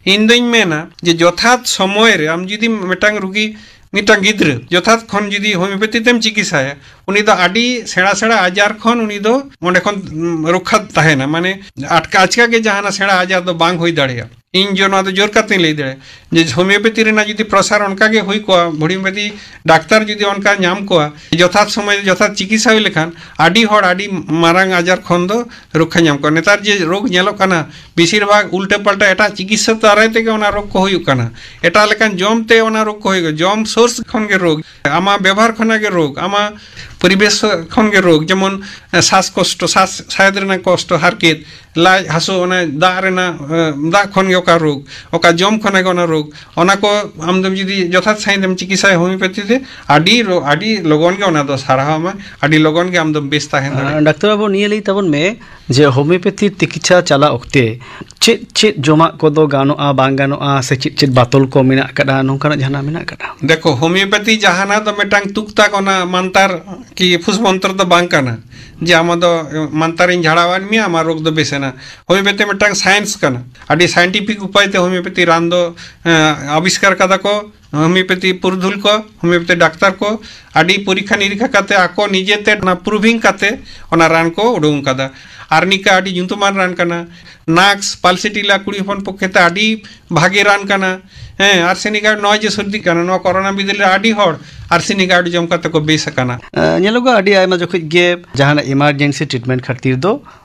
ᱤᱧ ᱫᱩᱧ ᱢᱮᱱᱟ ᱡᱮ ᱡᱚᱛᱷᱟᱛ ᱥᱚᱢᱚᱭ ᱨᱮ ᱟᱢ ᱡᱩᱫᱤ ᱢᱤᱫᱴᱟᱝ ᱨᱩᱜᱤ, ᱢᱤᱫᱴᱟᱝ ᱜᱤᱫᱽᱨᱟᱹ ᱡᱚᱛᱷᱟᱛ ᱠᱷᱚᱱ ᱡᱩᱫᱤ ᱦᱳᱢᱤᱭᱳᱯᱮᱛᱷᱤ ᱛᱮᱢ ᱪᱤᱠᱤᱛᱥᱟᱭᱟ, ᱩᱱᱤ ᱫᱚ ᱟᱹᱰᱤ ᱥᱮᱬᱟ ᱥᱮᱬᱟ ᱟᱡᱟᱨ ᱠᱷᱚᱱ ᱩᱱᱤ ᱫᱚ ᱚᱸᱰᱮ ᱠᱷᱚᱱ, ᱩᱢ, ᱨᱚᱠᱠᱷᱟ ᱛᱟᱦᱮᱱᱟ᱾ ᱢᱟᱱᱮ ᱟᱴᱠᱟ ᱟᱪᱠᱟ ᱜᱮ ᱡᱟᱦᱟᱱᱟᱜ ᱥᱮᱬᱟ ᱟᱡᱟᱨ ᱫᱚ ᱵᱟᱝ ᱦᱩᱭ ᱫᱟᱲᱮᱭᱟᱜᱼᱟ᱾ ᱤᱧ ᱡᱚ ᱱᱚᱣᱟ ᱫᱚ ᱡᱳᱨ ᱠᱟᱛᱮᱧ ᱞᱟᱹᱭ ᱫᱟᱲᱮᱭᱟᱜᱼᱟ ᱡᱮ ᱦᱳᱢᱤᱭᱳᱯᱮᱛᱷᱤ ᱨᱮᱱᱟᱜ ᱡᱩᱫᱤ ᱯᱨᱚᱥᱟᱨ ᱚᱱᱠᱟ ᱜᱮ ᱦᱩᱭ ᱠᱚᱜᱼᱟ, ᱦᱳᱢᱤᱭᱳᱯᱮᱛᱷᱤ ᱰᱟᱠᱛᱟᱨ ᱡᱩᱫᱤ ᱚᱱᱠᱟ ᱧᱟᱢ ᱠᱚᱣᱟ, ᱡᱚᱛᱷᱟᱛ ᱥᱚᱢᱚᱭ ᱨᱮ ᱡᱚᱛᱷᱟᱛ ᱪᱤᱠᱤᱛᱥᱟ ᱦᱩᱭ ᱞᱮᱠᱷᱟᱱ ᱟᱹᱰᱤ ᱦᱚᱲ ᱟᱹᱰᱤ ᱢᱟᱨᱟᱝ ᱟᱡᱟᱨ ᱠᱷᱚᱱ ᱫᱚ ᱨᱚᱠᱠᱷᱟ ᱧᱟᱢ ᱠᱚᱣᱟ᱾ ᱱᱮᱛᱟᱨ ᱡᱮ ᱨᱳᱜᱽ ᱧᱮᱞᱚᱜ ᱠᱟᱱᱟ, ᱵᱮᱥᱤᱨ ᱵᱷᱟᱜᱽ ᱩᱞᱴᱟᱹ ᱯᱟᱞᱴᱟ ᱮᱴᱟᱜ ᱪᱤᱠᱤᱛᱥᱟ ᱫᱟᱨᱟᱭ ᱛᱮᱜᱮ ᱚᱱᱟ ᱨᱳᱜᱽ ᱠᱚ ᱦᱩᱭᱩᱜ ᱠᱟᱱᱟ᱾ ᱮᱴᱟᱜ ᱞᱮᱠᱟᱱ ᱡᱚᱢ ᱛᱮ ᱚᱱᱟ ᱨᱳᱜᱽ ᱠᱚ ᱦᱩᱭᱩᱜᱼᱟ᱾ ᱡᱚᱢ ᱥᱳᱨᱥ ᱠᱷᱚᱱ ᱜᱮ ᱨᱳᱜᱽ, ᱟᱢᱟᱜ ᱵᱮᱵᱚᱦᱟᱨ ᱠᱷᱚᱱᱟᱜ ᱜᱮ ᱨᱳᱜᱽ, ᱟᱢᱟᱜ ᱯᱚᱨᱤᱵᱮᱥ ᱠᱷᱚᱱ ᱜᱮ ᱨᱳᱜᱽ, ᱡᱮᱢᱚᱱ, ᱮ, ᱥᱟᱥ ᱠᱚᱥᱴᱚ, ᱥᱟᱥ ᱥᱟᱭᱮᱫ ᱨᱮᱱᱟᱜ ᱠᱚᱥᱴᱚ, ᱦᱟᱨᱠᱮᱛ, ᱞᱟᱡ ᱦᱟᱹᱥᱩ, ᱚᱱᱟ ᱫᱟᱜ ᱨᱮᱱᱟᱜ, ᱮ, ᱫᱟᱜ ᱠᱷᱚᱱ ᱜᱮ ᱚᱠᱟ ᱨᱳᱜᱽ, ᱚᱠᱟ ᱡᱚᱢ ᱠᱷᱚᱱᱟᱜ ᱜᱮ ᱚᱱᱟ ᱨᱳᱜᱽ, ᱚᱱᱟ ᱠᱚ ᱟᱢ ᱫᱚ ᱡᱩᱫᱤ ᱡᱚᱛᱷᱟᱛ ᱥᱟᱺᱦᱤᱡ ᱮᱢ ᱪᱤᱠᱤᱛᱥᱟᱭᱟ ᱦᱳᱢᱤᱭᱳᱯᱮᱛᱷᱤ ᱛᱮ, ᱟᱹᱰᱤ ᱨᱳ-, ᱟᱹᱰᱤ ᱞᱚᱜᱚᱱ ᱜᱮ ᱚᱱᱟ ᱫᱚ ᱥᱟᱨᱦᱟᱣ ᱟᱢᱟ, ᱟᱹᱰᱤ ᱞᱚᱜᱚᱱ ᱜᱮ ᱟᱢ ᱫᱚᱢ ᱵᱮᱥ ᱛᱟᱦᱮᱸ ᱫᱟᱲᱮᱭᱟᱜᱼᱟ᱾ ᱰᱟᱠᱛᱟᱨ ᱵᱟᱹᱵᱩ, ᱱᱤᱭᱟᱹ ᱞᱟᱹᱭ ᱛᱟᱵᱚᱱ ᱢᱮ ᱡᱮ ᱦᱳᱢᱤᱭᱳᱯᱮᱛᱷᱤ ᱛᱤᱠᱤᱪᱷᱟ ᱪᱟᱞᱟᱜ ᱚᱠᱛᱮ ᱪᱮᱫ ᱪᱮᱫ ᱡᱚᱢᱟᱜ ᱠᱚᱫᱚ ᱜᱟᱱᱚᱜᱼᱟ, ᱵᱟᱝ ᱜᱟᱱᱚᱜᱼᱟ, ᱥᱮ ᱪᱮᱫ ᱪᱮᱫ ᱵᱟᱛᱚᱞ ᱠᱚ ᱢᱮᱱᱟᱜ ᱟᱠᱟᱫᱟ, ᱱᱚᱝᱠᱟᱱᱟᱜ ᱡᱟᱦᱟᱱᱟᱜ ᱢᱮᱱᱟᱜ ᱟᱠᱟᱫᱟ? ᱫᱮᱠᱷᱚ, ᱦᱳᱢᱤᱭᱳᱯᱮᱛᱷᱤ ᱡᱟᱦᱟᱱᱟᱜ ᱫᱚ ᱢᱤᱫᱴᱟᱝ ᱛᱩᱠ ᱛᱟᱠ ᱚᱱᱟ ᱢᱟᱱᱛᱟᱨ ᱠᱤ ᱯᱷᱩᱥ ᱢᱚᱱᱛᱨᱚ ᱫᱚ ᱵᱟᱝ ᱠᱟᱱᱟ ᱡᱮ ᱟᱢᱟᱜ ᱫᱚ ᱢᱟᱱᱛᱟᱨᱤᱧ ᱡᱷᱟᱲᱟᱣᱟᱫ ᱢᱮᱭᱟ, ᱟᱢᱟᱜ ᱨᱳᱜᱽ ᱫᱚ ᱵᱮᱥ ᱮᱱᱟ᱾ ᱦᱳᱢᱤᱭᱳᱯᱮᱛᱷᱤ ᱢᱤᱫᱴᱟᱝ ᱥᱟᱭᱮᱱᱥ ᱠᱟᱱᱟ, ᱟᱹᱰᱤ ᱥᱟᱭᱮᱱᱴᱤᱯᱷᱤᱠ ᱩᱯᱟᱭ ᱛᱮ ᱦᱳᱢᱤᱭᱳᱯᱮᱛᱷᱤ ᱨᱟᱱ ᱫᱚ, ᱮᱸ, ᱟᱵᱤᱥᱠᱟᱨ ᱠᱟᱫᱟ ᱠᱚ᱾ ᱦᱳᱢᱤᱭᱳᱯᱮᱛᱷᱤ ᱯᱩᱨᱩᱫᱷᱩᱞ ᱠᱚ, ᱦᱳᱢᱤᱭᱳᱯᱮᱛᱷᱤ ᱰᱟᱠᱛᱟᱨ ᱠᱚ ᱟᱹᱰᱤ ᱯᱚᱨᱤᱠᱷᱟ ᱱᱤᱨᱤᱠᱷᱟ ᱠᱟᱛᱮ, ᱟᱠᱚ ᱱᱤᱡᱮᱛᱮ ᱚᱱᱟ ᱯᱨᱩᱵᱷᱤᱝ ᱠᱟᱛᱮ ᱚᱱᱟ ᱨᱟᱱ ᱠᱚ ᱩᱰᱩᱝ ᱠᱟᱫᱟ᱾ ᱟᱨᱱᱤᱠᱟ ᱟᱹᱰᱤ ᱧᱩᱛᱩᱢᱟᱱ ᱨᱟᱱ ᱠᱟᱱᱟ᱾ ᱱᱟᱠᱥ ᱯᱟᱞᱥᱤᱴᱤᱞᱟ ᱠᱩᱲᱤ ᱦᱚᱯᱚᱱ ᱯᱚᱠᱠᱷᱮ ᱛᱮ ᱟᱹᱰᱤ ᱵᱷᱟᱜᱮ ᱨᱟᱱ ᱠᱟᱱᱟ᱾ ᱦᱮᱸ, ᱟᱨᱥᱮᱱᱤᱠ ᱟᱭᱳᱰ, ᱱᱚᱜᱼᱚᱭ ᱡᱮ ᱥᱚᱨᱫᱤ ᱠᱟᱱᱟ, ᱱᱚᱣᱟ ᱠᱚᱨᱳᱱᱟ ᱵᱤᱫᱟᱹᱞ ᱨᱮ ᱟᱹᱰᱤ ᱦᱚᱲ ᱟᱨᱥᱮᱱᱤᱠ ᱟᱭᱳᱰ ᱡᱚᱢ ᱠᱟᱛᱮ ᱠᱚ ᱵᱮᱥ ᱟᱠᱟᱱᱟ᱾ ᱮ, ᱧᱮᱞᱚᱜᱚᱜᱼᱟ, ᱟᱹᱰᱤ ᱟᱭᱢᱟ ᱡᱚᱠᱷᱚᱡ ᱜᱮ ᱡᱟᱦᱟᱱᱟᱜ ᱮᱢᱟᱨᱡᱮᱱᱥᱤ ᱴᱨᱤᱴᱢᱮᱱᱴ ᱠᱷᱟᱹᱛᱤᱨ ᱫᱚ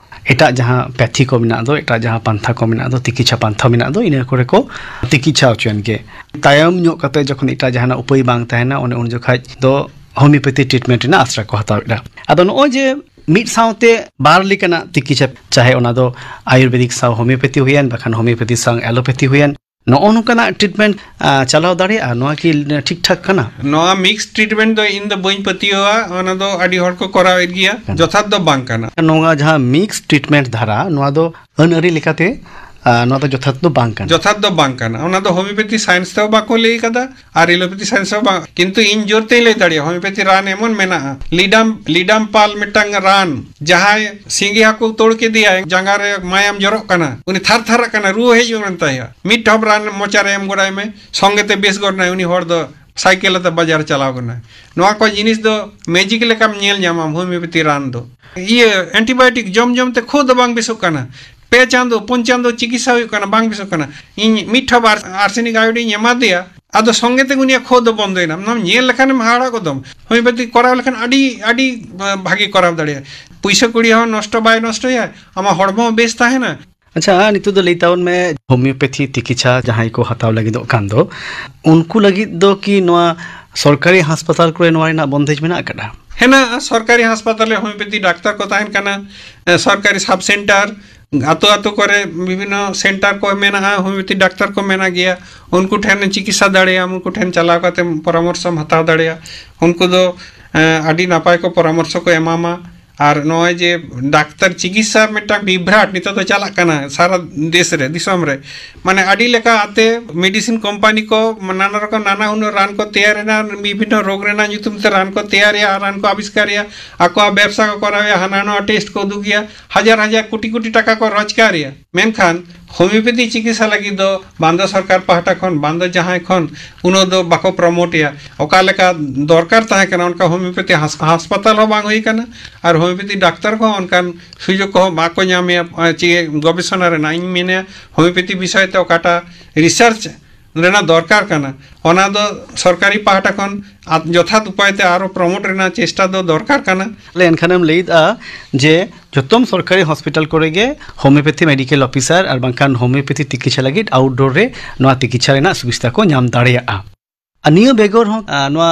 ᱮᱴᱟᱜ ᱡᱟᱦᱟᱸ ᱯᱮᱛᱷᱤ ᱠᱚ ᱢᱮᱱᱟᱜ ᱫᱚ, ᱮᱴᱟᱜ ᱡᱟᱦᱟᱸ ᱯᱟᱱᱛᱷᱟ ᱠᱚ ᱢᱮᱱᱟᱜ ᱫᱚ, ᱛᱤᱠᱤᱪᱷᱟ ᱯᱟᱱᱛᱷᱟ ᱢᱮᱱᱟᱜ ᱫᱚ, ᱤᱱᱟᱹ ᱠᱚᱨᱮ ᱠᱚ ᱛᱤᱠᱤᱪᱷᱟ ᱦᱚᱪᱚᱭᱮᱱ ᱜᱮ᱾ ᱛᱟᱭᱚᱢ ᱧᱚᱜ ᱠᱟᱛᱮ ᱡᱚᱠᱷᱚᱱ ᱮᱴᱟᱜ ᱡᱟᱦᱟᱱᱟᱜ ᱩᱯᱟᱹᱭ ᱵᱟᱝ ᱛᱟᱦᱮᱱᱟ, ᱚᱱᱮ ᱩᱱ ᱡᱚᱠᱷᱟᱡ ᱫᱚ ᱦᱳᱢᱤᱭᱳᱯᱮᱛᱷᱤ ᱴᱨᱤᱴᱢᱮᱱᱴ ᱨᱮᱱᱟᱜ ᱟᱥᱨᱟ ᱠᱚ ᱦᱟᱛᱟᱣ ᱮᱫᱟ᱾ ᱟᱫᱚ ᱱᱚᱜᱼᱚᱭ ᱡᱮ ᱢᱤᱫ ᱥᱟᱶᱛᱮ ᱵᱟᱨ ᱞᱮᱠᱟᱱᱟᱜ ᱛᱤᱠᱤᱪᱷᱟ, ᱪᱟᱦᱮ ᱚᱱᱟ ᱫᱚ ᱟᱭᱩᱨᱵᱮᱫᱤᱠ ᱥᱟᱶ ᱦᱳᱢᱤᱭᱳᱯᱮᱛᱷᱤ ᱦᱩᱭᱮᱱ, ᱵᱟᱠᱷᱟᱱ ᱦᱳᱢᱤᱭᱳᱯᱮᱛᱷᱤ ᱥᱟᱶ ᱮᱞᱳᱯᱮᱛᱷᱤ ᱦᱩᱭᱮᱱ, ᱱᱚᱜᱼᱚ ᱱᱚᱝᱠᱟᱱᱟᱜ ᱴᱨᱤᱴᱢᱮᱱᱴ, ᱟ, ᱪᱟᱞᱟᱣ ᱫᱟᱲᱮᱭᱟᱜᱼᱟ? ᱱᱚᱣᱟ ᱠᱤ ᱴᱷᱤᱠ ᱴᱷᱟᱠ ᱠᱟᱱᱟ? ᱱᱚᱣᱟ ᱢᱤᱠᱥ ᱴᱨᱤᱴᱢᱮᱱᱴ ᱫᱚ ᱤᱧ ᱫᱚ ᱵᱟᱹᱧ ᱯᱟᱹᱛᱭᱟᱹᱣᱟ, ᱚᱱᱟ ᱫᱚ ᱟᱹᱰᱤ ᱦᱚᱲ ᱠᱚ ᱠᱚᱨᱟᱣᱮᱫ ᱜᱮᱭᱟ, ᱠᱟᱱᱟ᱾ ᱡᱚᱛᱷᱟᱛ ᱫᱚ ᱵᱟᱝ ᱠᱟᱱᱟ᱾ ᱱᱚᱣᱟ ᱡᱟᱦᱟᱸ ᱢᱤᱠᱥ ᱴᱨᱤᱴᱢᱮᱱᱴ ᱫᱷᱟᱨᱟ, ᱱᱚᱣᱟ ᱫᱚ ᱟᱹᱱ ᱟᱹᱨᱤ ᱞᱮᱠᱟᱛᱮ ᱟᱨ ᱱᱚᱣᱟ ᱫᱚ ᱡᱚᱛᱷᱟᱛ ᱫᱚ ᱵᱟᱝ ᱠᱟᱱᱟ᱾ ᱡᱚᱛᱷᱟᱛ ᱫᱚ ᱵᱟᱝ ᱠᱟᱱᱟ᱾ ᱚᱱᱟ ᱫᱚ ᱦᱳᱢᱤᱭᱳᱯᱮᱛᱷᱤ ᱥᱟᱭᱮᱱᱥ ᱛᱮᱦᱚᱸ ᱵᱟᱠᱚ ᱞᱟᱹᱭ ᱠᱟᱫᱟ ᱟᱨ ᱮᱞᱳᱯᱮᱛᱷᱤ ᱥᱟᱭᱮᱱᱥ ᱦᱚᱸ ᱵᱟᱝ᱾ ᱠᱤᱱᱛᱩ ᱤᱧ ᱡᱳᱨ ᱛᱮᱧ ᱞᱟᱹᱭ ᱫᱟᱲᱮᱭᱟᱜᱼᱟ, ᱦᱳᱢᱤᱭᱳᱯᱮᱛᱷᱤ ᱨᱟᱱ ᱮᱢᱚᱱ ᱢᱮᱱᱟᱜᱼᱟ, ᱞᱤᱰᱟᱢ, ᱞᱤᱰᱟᱢ ᱯᱟᱞ ᱢᱤᱫᱴᱟᱝ ᱨᱟᱱ, ᱡᱟᱦᱟᱸᱭ ᱥᱤᱸᱜᱤ ᱦᱟᱹᱠᱩ ᱛᱳᱲ ᱠᱮᱫᱮᱭᱟᱭ, ᱡᱟᱸᱜᱟ ᱨᱮ ᱢᱟᱭᱟᱢ ᱡᱚᱨᱚᱜ ᱠᱟᱱᱟ, ᱩᱱᱤ ᱛᱷᱟᱨ ᱛᱷᱟᱨᱟᱜ ᱠᱟᱱᱟ, ᱨᱩᱣᱟᱹ ᱦᱮᱡ ᱮᱱ ᱛᱟᱭᱟ, ᱢᱤᱫ ᱰᱷᱚᱯ ᱨᱟᱱ ᱢᱚᱪᱟ ᱨᱮ ᱮᱢ ᱜᱚᱫᱟᱭ ᱢᱮ, ᱥᱚᱸᱜᱮ ᱛᱮ ᱵᱮᱥ ᱜᱚᱫ ᱮᱱᱟᱭ ᱩᱱᱤ ᱦᱚᱲ ᱫᱚ᱾ ᱥᱟᱭᱠᱮᱞ ᱟᱛᱮ ᱵᱟᱡᱟᱨ ᱪᱟᱞᱟᱣ ᱠᱟᱱᱟᱭ᱾ ᱱᱚᱣᱟ ᱠᱚ ᱡᱤᱱᱤᱥ ᱫᱚ ᱢᱮᱡᱤᱠ ᱞᱮᱠᱟᱢ ᱧᱮᱞ ᱧᱟᱢᱟ ᱦᱳᱢᱤᱭᱳᱯᱮᱛᱷᱤ ᱨᱟᱱ ᱫᱚ᱾ ᱤᱭᱟᱹ, ᱮᱱᱴᱤᱵᱟᱭᱳᱴᱤᱠ ᱡᱚᱢ ᱡᱚᱢ ᱛᱮ ᱠᱷᱩᱜ ᱫᱚ ᱵᱟᱝ ᱵᱮᱥᱚᱜ ᱠᱟᱱᱟ᱾ ᱯᱮ ᱪᱟᱸᱫᱚ, ᱯᱩᱱ ᱪᱟᱸᱫᱚ ᱪᱤᱠᱤᱛᱥᱟ ᱦᱩᱭᱩᱜ ᱠᱟᱱᱟ, ᱵᱟᱝ ᱵᱮᱥᱚᱜ ᱠᱟᱱᱟ᱾ ᱤᱧ ᱢᱤᱫ ᱴᱷᱚᱯ ᱟᱨ-, ᱟᱨᱥᱮᱱᱤᱠ ᱟᱭᱳᱰᱤᱱ ᱮᱢᱟ ᱫᱮᱭᱟ, ᱟᱫᱚ ᱥᱚᱸᱜᱮ ᱛᱮ ᱩᱱᱤᱭᱟᱜ ᱠᱷᱩᱜ ᱫᱚ ᱵᱚᱱᱫᱚᱭᱮᱱᱟ᱾ ᱚᱱᱟᱢ ᱧᱮᱞ ᱞᱮᱠᱷᱟᱱᱮᱢ ᱦᱟᱦᱟᱲᱟ ᱜᱚᱫᱚᱜ᱾ ᱦᱳᱢᱤᱭᱳᱯᱮᱛᱷᱤ ᱠᱚᱨᱟᱣ ᱞᱮᱠᱷᱟᱱ ᱟᱹᱰᱤ, ᱟᱹᱰᱤ, ᱟ, ᱵᱷᱟᱜᱮ ᱠᱚᱨᱟᱣ ᱫᱟᱲᱮᱭᱟᱜᱼᱟ᱾ ᱯᱩᱭᱥᱟᱹ ᱠᱩᱲᱤ ᱦᱚᱸ ᱱᱚᱥᱴᱚ ᱵᱟᱭ ᱱᱚᱥᱴᱚᱭᱟ, ᱟᱢᱟᱜ ᱦᱚᱲᱢᱚ ᱦᱚᱸ ᱵᱮᱥ ᱛᱟᱦᱮᱱᱟ᱾ ᱟᱪᱪᱷᱟ, ᱱᱤᱛᱚᱜ ᱫᱚ ᱞᱟᱹᱭ ᱛᱟᱵᱚᱱ ᱢᱮ, ᱦᱳᱢᱤᱭᱳᱯᱮᱛᱷᱤ ᱛᱤᱠᱤᱪᱷᱟ ᱡᱟᱦᱟᱸᱭ ᱠᱚ ᱦᱟᱛᱟᱣ ᱞᱟᱹᱜᱤᱫᱚᱜ ᱠᱟᱱ ᱫᱚ, ᱩᱱᱠᱩ ᱞᱟᱹᱜᱤᱫ ᱫᱚ ᱠᱤ ᱱᱚᱣᱟ ᱥᱚᱨᱠᱟᱨᱤ ᱦᱟᱥᱯᱟᱛᱟᱞ ᱠᱚᱨᱮ ᱱᱚᱣᱟ ᱨᱮᱱᱟᱜ ᱵᱚᱱᱫᱮᱡᱽ ᱢᱮᱱᱟᱜ ᱟᱠᱟᱫᱟ? ᱦᱮᱱᱟᱜᱼᱟ, ᱥᱚᱨᱠᱟᱨᱤ ᱦᱟᱥᱯᱟᱛᱟᱞ ᱨᱮ ᱦᱳᱢᱤᱭᱳᱯᱮᱛᱷᱤ ᱰᱟᱠᱛᱟᱨ ᱠᱚ ᱛᱟᱦᱮᱱ ᱠᱟᱱᱟ, ᱮ, ᱥᱚᱨᱠᱟᱨᱤ ᱥᱟᱵ ᱥᱮᱱᱴᱟᱨ, ᱟᱛᱳ ᱟᱛᱳ ᱠᱚᱨᱮ ᱵᱤᱵᱷᱤᱱᱱᱚ ᱥᱮᱱᱴᱟᱨ ᱠᱚ ᱢᱮᱱᱟᱜᱼᱟ, ᱦᱳᱢᱤᱭᱳᱯᱮᱛᱷᱤ ᱰᱟᱠᱛᱟᱨ ᱠᱚ ᱢᱮᱱᱟᱜ ᱜᱮᱭᱟ, ᱩᱱᱠᱩ ᱴᱷᱮᱱ ᱪᱤᱠᱤᱛᱥᱟ ᱫᱟᱲᱮᱭᱟᱜᱼᱟᱢ, ᱩᱱᱠᱩ ᱴᱷᱮᱱ ᱪᱟᱞᱟᱣ ᱠᱟᱛᱮ ᱯᱚᱨᱟᱢᱚᱨᱥᱚᱢ ᱦᱟᱛᱟᱣ ᱫᱟᱲᱮᱭᱟᱜᱼᱟ᱾ ᱩᱱᱠᱩ ᱫᱚ, ᱮ, ᱟᱹᱰᱤ ᱱᱟᱯᱟᱭ ᱠᱚ ᱯᱚᱨᱟᱢᱚᱨᱥᱚ ᱠᱚ ᱮᱢᱟᱢᱟ᱾ ᱟᱨ ᱱᱚᱜᱼᱚᱭ ᱡᱮ ᱰᱟᱠᱛᱟᱨ ᱪᱤᱠᱤᱛᱥᱟ ᱢᱤᱫᱴᱟᱝ ᱵᱤᱵᱷᱨᱟᱴ ᱱᱤᱛᱚᱜ ᱫᱚ ᱪᱟᱞᱟᱜ ᱠᱟᱱᱟ ᱥᱟᱨᱟ ᱫᱮᱥ ᱨᱮ, ᱫᱤᱥᱚᱢ ᱨᱮ, ᱢᱟᱱᱮ ᱟᱹᱰᱤ ᱞᱮᱠᱟ ᱟᱛᱮ ᱢᱮᱰᱤᱥᱤᱱ ᱠᱳᱢᱯᱟᱱᱤ ᱠᱚ ᱱᱟᱱᱟ ᱨᱚᱠᱚᱢ ᱱᱟᱱᱟ ᱦᱩᱱᱟᱹᱨ ᱨᱟᱱ ᱠᱚ ᱛᱮᱭᱟᱨ ᱮᱱᱟ, ᱵᱤᱵᱷᱤᱱᱱᱚ ᱨᱳᱜᱽ ᱨᱮᱱᱟᱜ ᱧᱩᱛᱩᱢ ᱛᱮ ᱨᱟᱱ ᱠᱚ ᱛᱮᱭᱟᱨᱮᱜᱼᱟ, ᱟᱨ ᱨᱟᱱ ᱠᱚ ᱟᱵᱤᱥᱠᱟᱨᱮᱜᱼᱟ, ᱟᱠᱚᱣᱟᱜ ᱵᱮᱵᱽᱥᱟ ᱠᱚ ᱠᱚᱨᱟᱣᱮᱜᱼᱟ, ᱦᱟᱱᱟ ᱱᱚᱣᱟ ᱴᱮᱥᱴ ᱠᱚ ᱩᱫᱩᱜᱮᱜᱼᱟ, ᱦᱟᱡᱟᱨ ᱦᱟᱡᱟᱨ ᱠᱳᱴᱤ ᱠᱳᱴᱤ ᱴᱟᱠᱟ ᱠᱚ ᱨᱳᱡᱽᱜᱟᱨᱮᱜᱼᱟ᱾ ᱢᱮᱱᱠᱷᱟᱱ ᱦᱳᱢᱤᱭᱳᱯᱮᱛᱷᱤ ᱪᱤᱠᱤᱛᱥᱟ ᱞᱟᱹᱜᱤᱫ ᱫᱚ ᱵᱟᱝ ᱫᱚ ᱥᱚᱨᱠᱟᱨ ᱯᱟᱦᱴᱟ ᱠᱷᱚᱱ, ᱵᱟᱝ ᱫᱚ ᱡᱟᱦᱟᱸᱭ ᱠᱷᱚᱱ, ᱩᱱᱟᱹᱜ ᱫᱚ ᱵᱟᱠᱚ ᱯᱨᱚᱢᱳᱴ ᱮᱭᱟ᱾ ᱚᱠᱟ ᱞᱮᱠᱟ ᱫᱚᱨᱠᱟᱨ ᱛᱟᱦᱮᱸ ᱠᱟᱱᱟ, ᱚᱱᱠᱟ ᱦᱳᱢᱤᱭᱳᱯᱮᱛᱷᱤ ᱦᱟᱥ-, ᱦᱟᱥᱯᱟᱛᱟᱞ ᱦᱚᱸ ᱵᱟᱝ ᱦᱩᱭ ᱠᱟᱱᱟ, ᱟᱨ ᱦᱳᱢᱤᱭᱳᱯᱮᱛᱷᱤ ᱰᱟᱠᱛᱟᱨ ᱠᱚᱦᱚᱸ ᱚᱱᱠᱟᱱ ᱥᱩᱡᱳᱜᱽ ᱠᱚᱦᱚᱸ ᱵᱟᱠᱚ ᱧᱟᱢᱮᱭᱟ, ᱮ, ᱪᱮ ᱜᱚᱵᱮᱥᱚᱱᱟ ᱨᱮᱱᱟᱜ᱾ ᱤᱧ ᱢᱮᱱᱮᱭᱟ, ᱦᱳᱢᱤᱭᱳᱯᱮᱛᱷᱤ ᱵᱤᱥᱚᱭ ᱛᱮ ᱚᱠᱟᱴᱟᱜ ᱨᱤᱥᱟᱨᱪ ᱨᱮᱱᱟᱜ ᱫᱚᱨᱠᱟᱨ ᱠᱟᱱᱟ, ᱚᱱᱟ ᱫᱚ ᱥᱚᱨᱠᱟᱨᱤ ᱯᱟᱦᱴᱟ ᱠᱷᱚᱱ ᱟ-, ᱡᱚᱛᱷᱟᱛ ᱩᱯᱟᱭ ᱛᱮ ᱟᱨᱚ ᱯᱨᱚᱢᱳᱴ ᱨᱮᱱᱟᱜ ᱪᱮᱥᱴᱟ ᱫᱚ ᱫᱚᱨᱠᱟᱨ ᱠᱟᱱᱟ᱾ ᱛᱟᱦᱞᱮ ᱮᱱᱠᱷᱟᱱᱮᱢ ᱞᱟᱹᱭᱮᱫᱼᱟ ᱡᱮ ᱡᱚᱛᱚᱢ ᱥᱚᱨᱠᱟᱨᱤ ᱦᱚᱥᱯᱤᱴᱟᱞ ᱠᱚᱨᱮ ᱜᱮ ᱦᱳᱢᱤᱭᱳᱯᱮᱛᱷᱤ ᱢᱮᱰᱤᱠᱮᱞ ᱚᱯᱷᱤᱥᱟᱨ ᱟᱨ ᱵᱟᱝᱠᱷᱟᱱ ᱦᱳᱢᱤᱭᱳᱯᱮᱛᱷᱤ ᱛᱤᱠᱤᱪᱷᱟ ᱞᱟᱹᱜᱤᱫ ᱟᱣᱩᱴᱰᱳᱨ ᱨᱮ ᱱᱚᱣᱟ ᱛᱤᱠᱤᱪᱷᱟ ᱨᱮᱱᱟᱜ ᱥᱩᱵᱤᱫᱷᱟ ᱠᱚ ᱧᱟᱢ ᱫᱟᱲᱮᱭᱟᱜᱼᱟ᱾ ᱟᱨ ᱱᱤᱭᱟᱹ ᱵᱮᱜᱚᱨ ᱦᱚᱸ, ᱟ, ᱱᱚᱣᱟ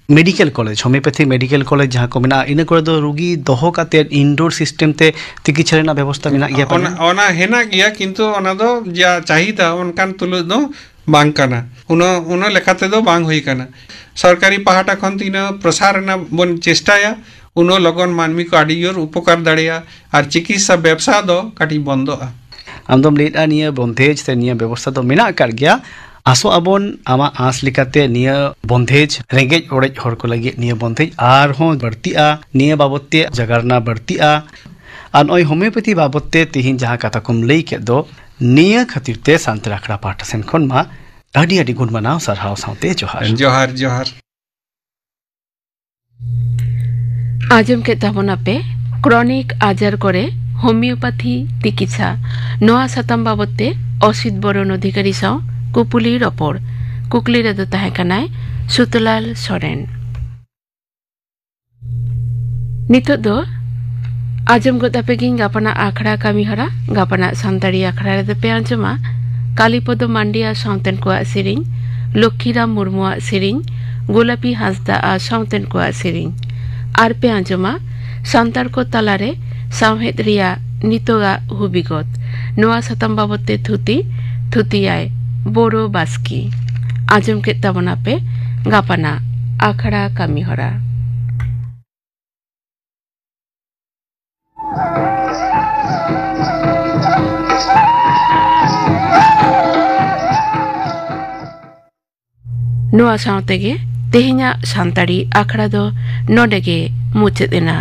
medical college, homoeopathy medical college ᱡᱟᱦᱟᱸ ᱠᱚ ᱢᱮᱱᱟᱜᱼᱟ, ᱤᱱᱟᱹ ᱠᱚᱨᱮ ᱫᱚ ᱨᱩᱜᱤ ᱫᱚᱦᱚ ᱠᱟᱛᱮᱫ ᱤᱱᱰᱳᱨ ᱥᱤᱥᱴᱮᱢ ᱛᱮ ᱛᱤᱠᱤᱪᱷᱟ ᱨᱮᱱᱟᱜ ᱵᱮᱵᱚᱥᱛᱟ ᱢᱮᱱᱟᱜ ᱜᱮᱭᱟ ᱯᱟᱞᱮᱱ? ᱚᱱᱟ, ᱚᱱᱟ ᱦᱮᱱᱟᱜ ᱜᱮᱭᱟ, ᱠᱤᱱᱛᱩ ᱚᱱᱟ ᱫᱚ ᱡᱟ ᱪᱟᱦᱤᱫᱟ ᱚᱱᱠᱟᱱ ᱛᱩᱞᱩᱡ ᱫᱚ ᱵᱟᱝ ᱠᱟᱱᱟ, ᱩᱱᱟᱹᱜ, ᱩᱱᱟᱹᱜ ᱞᱮᱠᱟ ᱛᱮᱫᱚ ᱵᱟᱝ ᱦᱩᱭ ᱠᱟᱱᱟ᱾ ᱥᱚᱨᱠᱟᱨᱤ ᱯᱟᱦᱴᱟ ᱠᱷᱚᱱ ᱛᱤᱱᱟᱹᱜ ᱯᱨᱚᱥᱟᱨ ᱨᱮᱱᱟᱜ ᱵᱚᱱ ᱪᱮᱥᱴᱟᱭᱟ, ᱩᱱᱟᱹᱜ ᱞᱚᱜᱚᱱ ᱢᱟᱹᱱᱢᱤ ᱠᱚ ᱟᱹᱰᱤ ᱡᱳᱨ ᱩᱯᱚᱠᱟᱨ ᱫᱟᱲᱮᱭᱟᱜᱼᱟ ᱟᱨ ᱪᱤᱠᱤᱛᱥᱟ ᱵᱮᱵᱽᱥᱟ ᱫᱚ ᱠᱟᱹᱴᱤᱡ ᱵᱚᱱᱫᱚᱜᱼᱟ᱾ ᱟᱢ ᱫᱚᱢ ᱞᱟᱹᱭᱮᱫᱼᱟ ᱱᱤᱭᱟᱹ ᱵᱚᱱᱫᱮᱡᱽ ᱥᱮ ᱱᱤᱭᱟᱹ ᱵᱮᱵᱚᱥᱛᱷᱟ ᱫᱚ ᱢᱮᱱᱟᱜ ᱟᱠᱟᱫ ᱜᱮᱭᱟ᱾ ᱟᱥᱚᱜ ᱟᱵᱚᱱ ᱟᱢᱟᱜ ᱟᱸᱥ ᱞᱮᱠᱟᱛᱮ ᱱᱤᱭᱟᱹ ᱵᱚᱱᱫᱮᱡᱽ, ᱨᱮᱸᱜᱮᱡ ᱚᱲᱮᱡ ᱦᱚᱲ ᱠᱚ ᱞᱟᱹᱜᱤᱫ ᱱᱤᱭᱟᱹ ᱵᱚᱱᱫᱮᱡᱽ ᱟᱨᱦᱚᱸ ᱵᱟᱹᱲᱛᱤᱜᱼᱟ᱾ ᱱᱤᱭᱟᱹ ᱵᱟᱵᱚᱛ ᱛᱮ ᱡᱟᱜᱟᱨᱱᱟ ᱵᱟᱹᱲᱛᱤᱜᱼᱟ᱾ ᱟᱨ ᱱᱚᱜᱼᱚᱭ ᱦᱳᱢᱤᱭᱳᱯᱮᱛᱷᱤ ᱵᱟᱵᱚᱛ ᱛᱮ ᱛᱤᱦᱤᱧ ᱡᱟᱦᱟᱸ ᱠᱟᱛᱷᱟ ᱠᱚᱢ ᱞᱟᱹᱭ ᱠᱮᱫ ᱫᱚ, ᱱᱤᱭᱟᱹ ᱠᱷᱟᱹᱛᱤᱨ ᱛᱮ ᱥᱟᱱᱛᱟᱲ ᱟᱠᱷᱲᱟ ᱯᱟᱦᱴᱟ ᱥᱮᱱ ᱠᱷᱚᱱ ᱢᱟ ᱟᱹᱰᱤ ᱟᱹᱰᱤ ᱜᱩᱱ ᱢᱟᱱᱟᱣ ᱥᱟᱨᱦᱟᱣ ᱥᱟᱶᱛᱮ ᱡᱚᱦᱟᱨ᱾ ᱡᱚᱦᱟᱨ, ᱡᱚᱦᱟᱨ᱾ ᱟᱸᱡᱚᱢ ᱠᱮᱫ ᱛᱟᱵᱚᱱᱟᱯᱮ ᱠᱨᱚᱱᱤᱠ ᱟᱡᱟᱨ ᱠᱚᱨᱮ ᱦᱳᱢᱤᱭᱳᱯᱟᱛᱷᱤ ᱛᱤᱠᱤᱪᱷᱟ᱾ ᱱᱚᱣᱟ ᱥᱟᱛᱟᱢ ᱵᱟᱵᱚᱛ ᱛᱮ ᱚᱥᱤᱛ ᱵᱚᱨᱚᱱ ᱚᱫᱷᱤᱠᱟᱨᱤ ᱥᱟᱶ ᱠᱩᱯᱩᱞᱤ ᱨᱚᱯᱚᱲ᱾ ᱠᱩᱠᱞᱤ ᱨᱮᱫᱚ ᱛᱟᱦᱮᱸ ᱠᱟᱱᱟᱭ ᱥᱩᱛᱚᱞᱟᱞ ᱥᱚᱨᱮᱱ᱾ ᱱᱤᱛᱚᱜ ᱫᱚ ᱟᱸᱡᱚᱢ ᱜᱚᱫ ᱟᱯᱮ ᱜᱤᱧ ᱜᱟᱯᱟᱱᱟᱜ ᱟᱠᱷᱲᱟ ᱠᱟᱹᱢᱤ ᱦᱚᱨᱟ᱾ ᱜᱟᱯᱟᱱᱟᱜ ᱥᱟᱱᱛᱟᱲᱤ ᱟᱠᱷᱲᱟ ᱨᱮᱫᱚ ᱯᱮ ᱟᱸᱡᱚᱢᱟ ᱠᱟᱞᱤᱯᱚᱫᱚ ᱢᱟᱱᱰᱤ ᱟᱨ ᱥᱟᱶᱛᱮᱱ ᱠᱚᱣᱟᱜ ᱥᱮᱨᱮᱧ, ᱞᱚᱠᱠᱷᱤᱨᱟᱢ ᱢᱩᱨᱢᱩᱣᱟᱜ ᱥᱮᱨᱮᱧ, ᱜᱳᱞᱟᱯᱤ ᱦᱟᱸᱥᱫᱟ ᱟᱨ ᱥᱟᱶᱛᱮᱱ ᱠᱚᱣᱟᱜ ᱥᱮᱨᱮᱧ᱾ ᱟᱨ ᱯᱮ ᱟᱸᱡᱚᱢᱟ ᱥᱟᱱᱛᱟᱲ ᱠᱚ ᱛᱟᱞᱟᱨᱮ ᱥᱟᱶᱦᱮᱫ ᱨᱮᱭᱟᱜ ᱱᱤᱛᱚᱜᱟᱜ ᱦᱩᱵᱤᱜᱚᱛ᱾ ᱱᱚᱣᱟ ᱥᱟᱛᱟᱢ ᱵᱟᱵᱚᱛ ᱛᱮ ᱛᱷᱩᱛᱤ, ᱛᱷᱩᱛᱤᱭᱟᱭ ᱵᱳᱨᱳ ᱵᱟᱥᱠᱮ᱾ ᱟᱸᱡᱚᱢ ᱠᱮᱫ ᱛᱟᱵᱚᱱᱟᱯᱮ ᱜᱟᱯᱟᱱᱟᱜ ᱟᱠᱷᱲᱟ ᱠᱟᱹᱢᱤ ᱦᱚᱨᱟ᱾ ᱱᱚᱣᱟ ᱥᱟᱶ ᱛᱮᱜᱮ ᱛᱮᱦᱮᱧᱟᱜ ᱥᱟᱱᱛᱟᱲᱤ ᱟᱠᱷᱲᱟ ᱫᱚ ᱱᱚᱰᱮ ᱜᱮ ᱢᱩᱪᱟᱹᱫ ᱮᱱᱟ᱾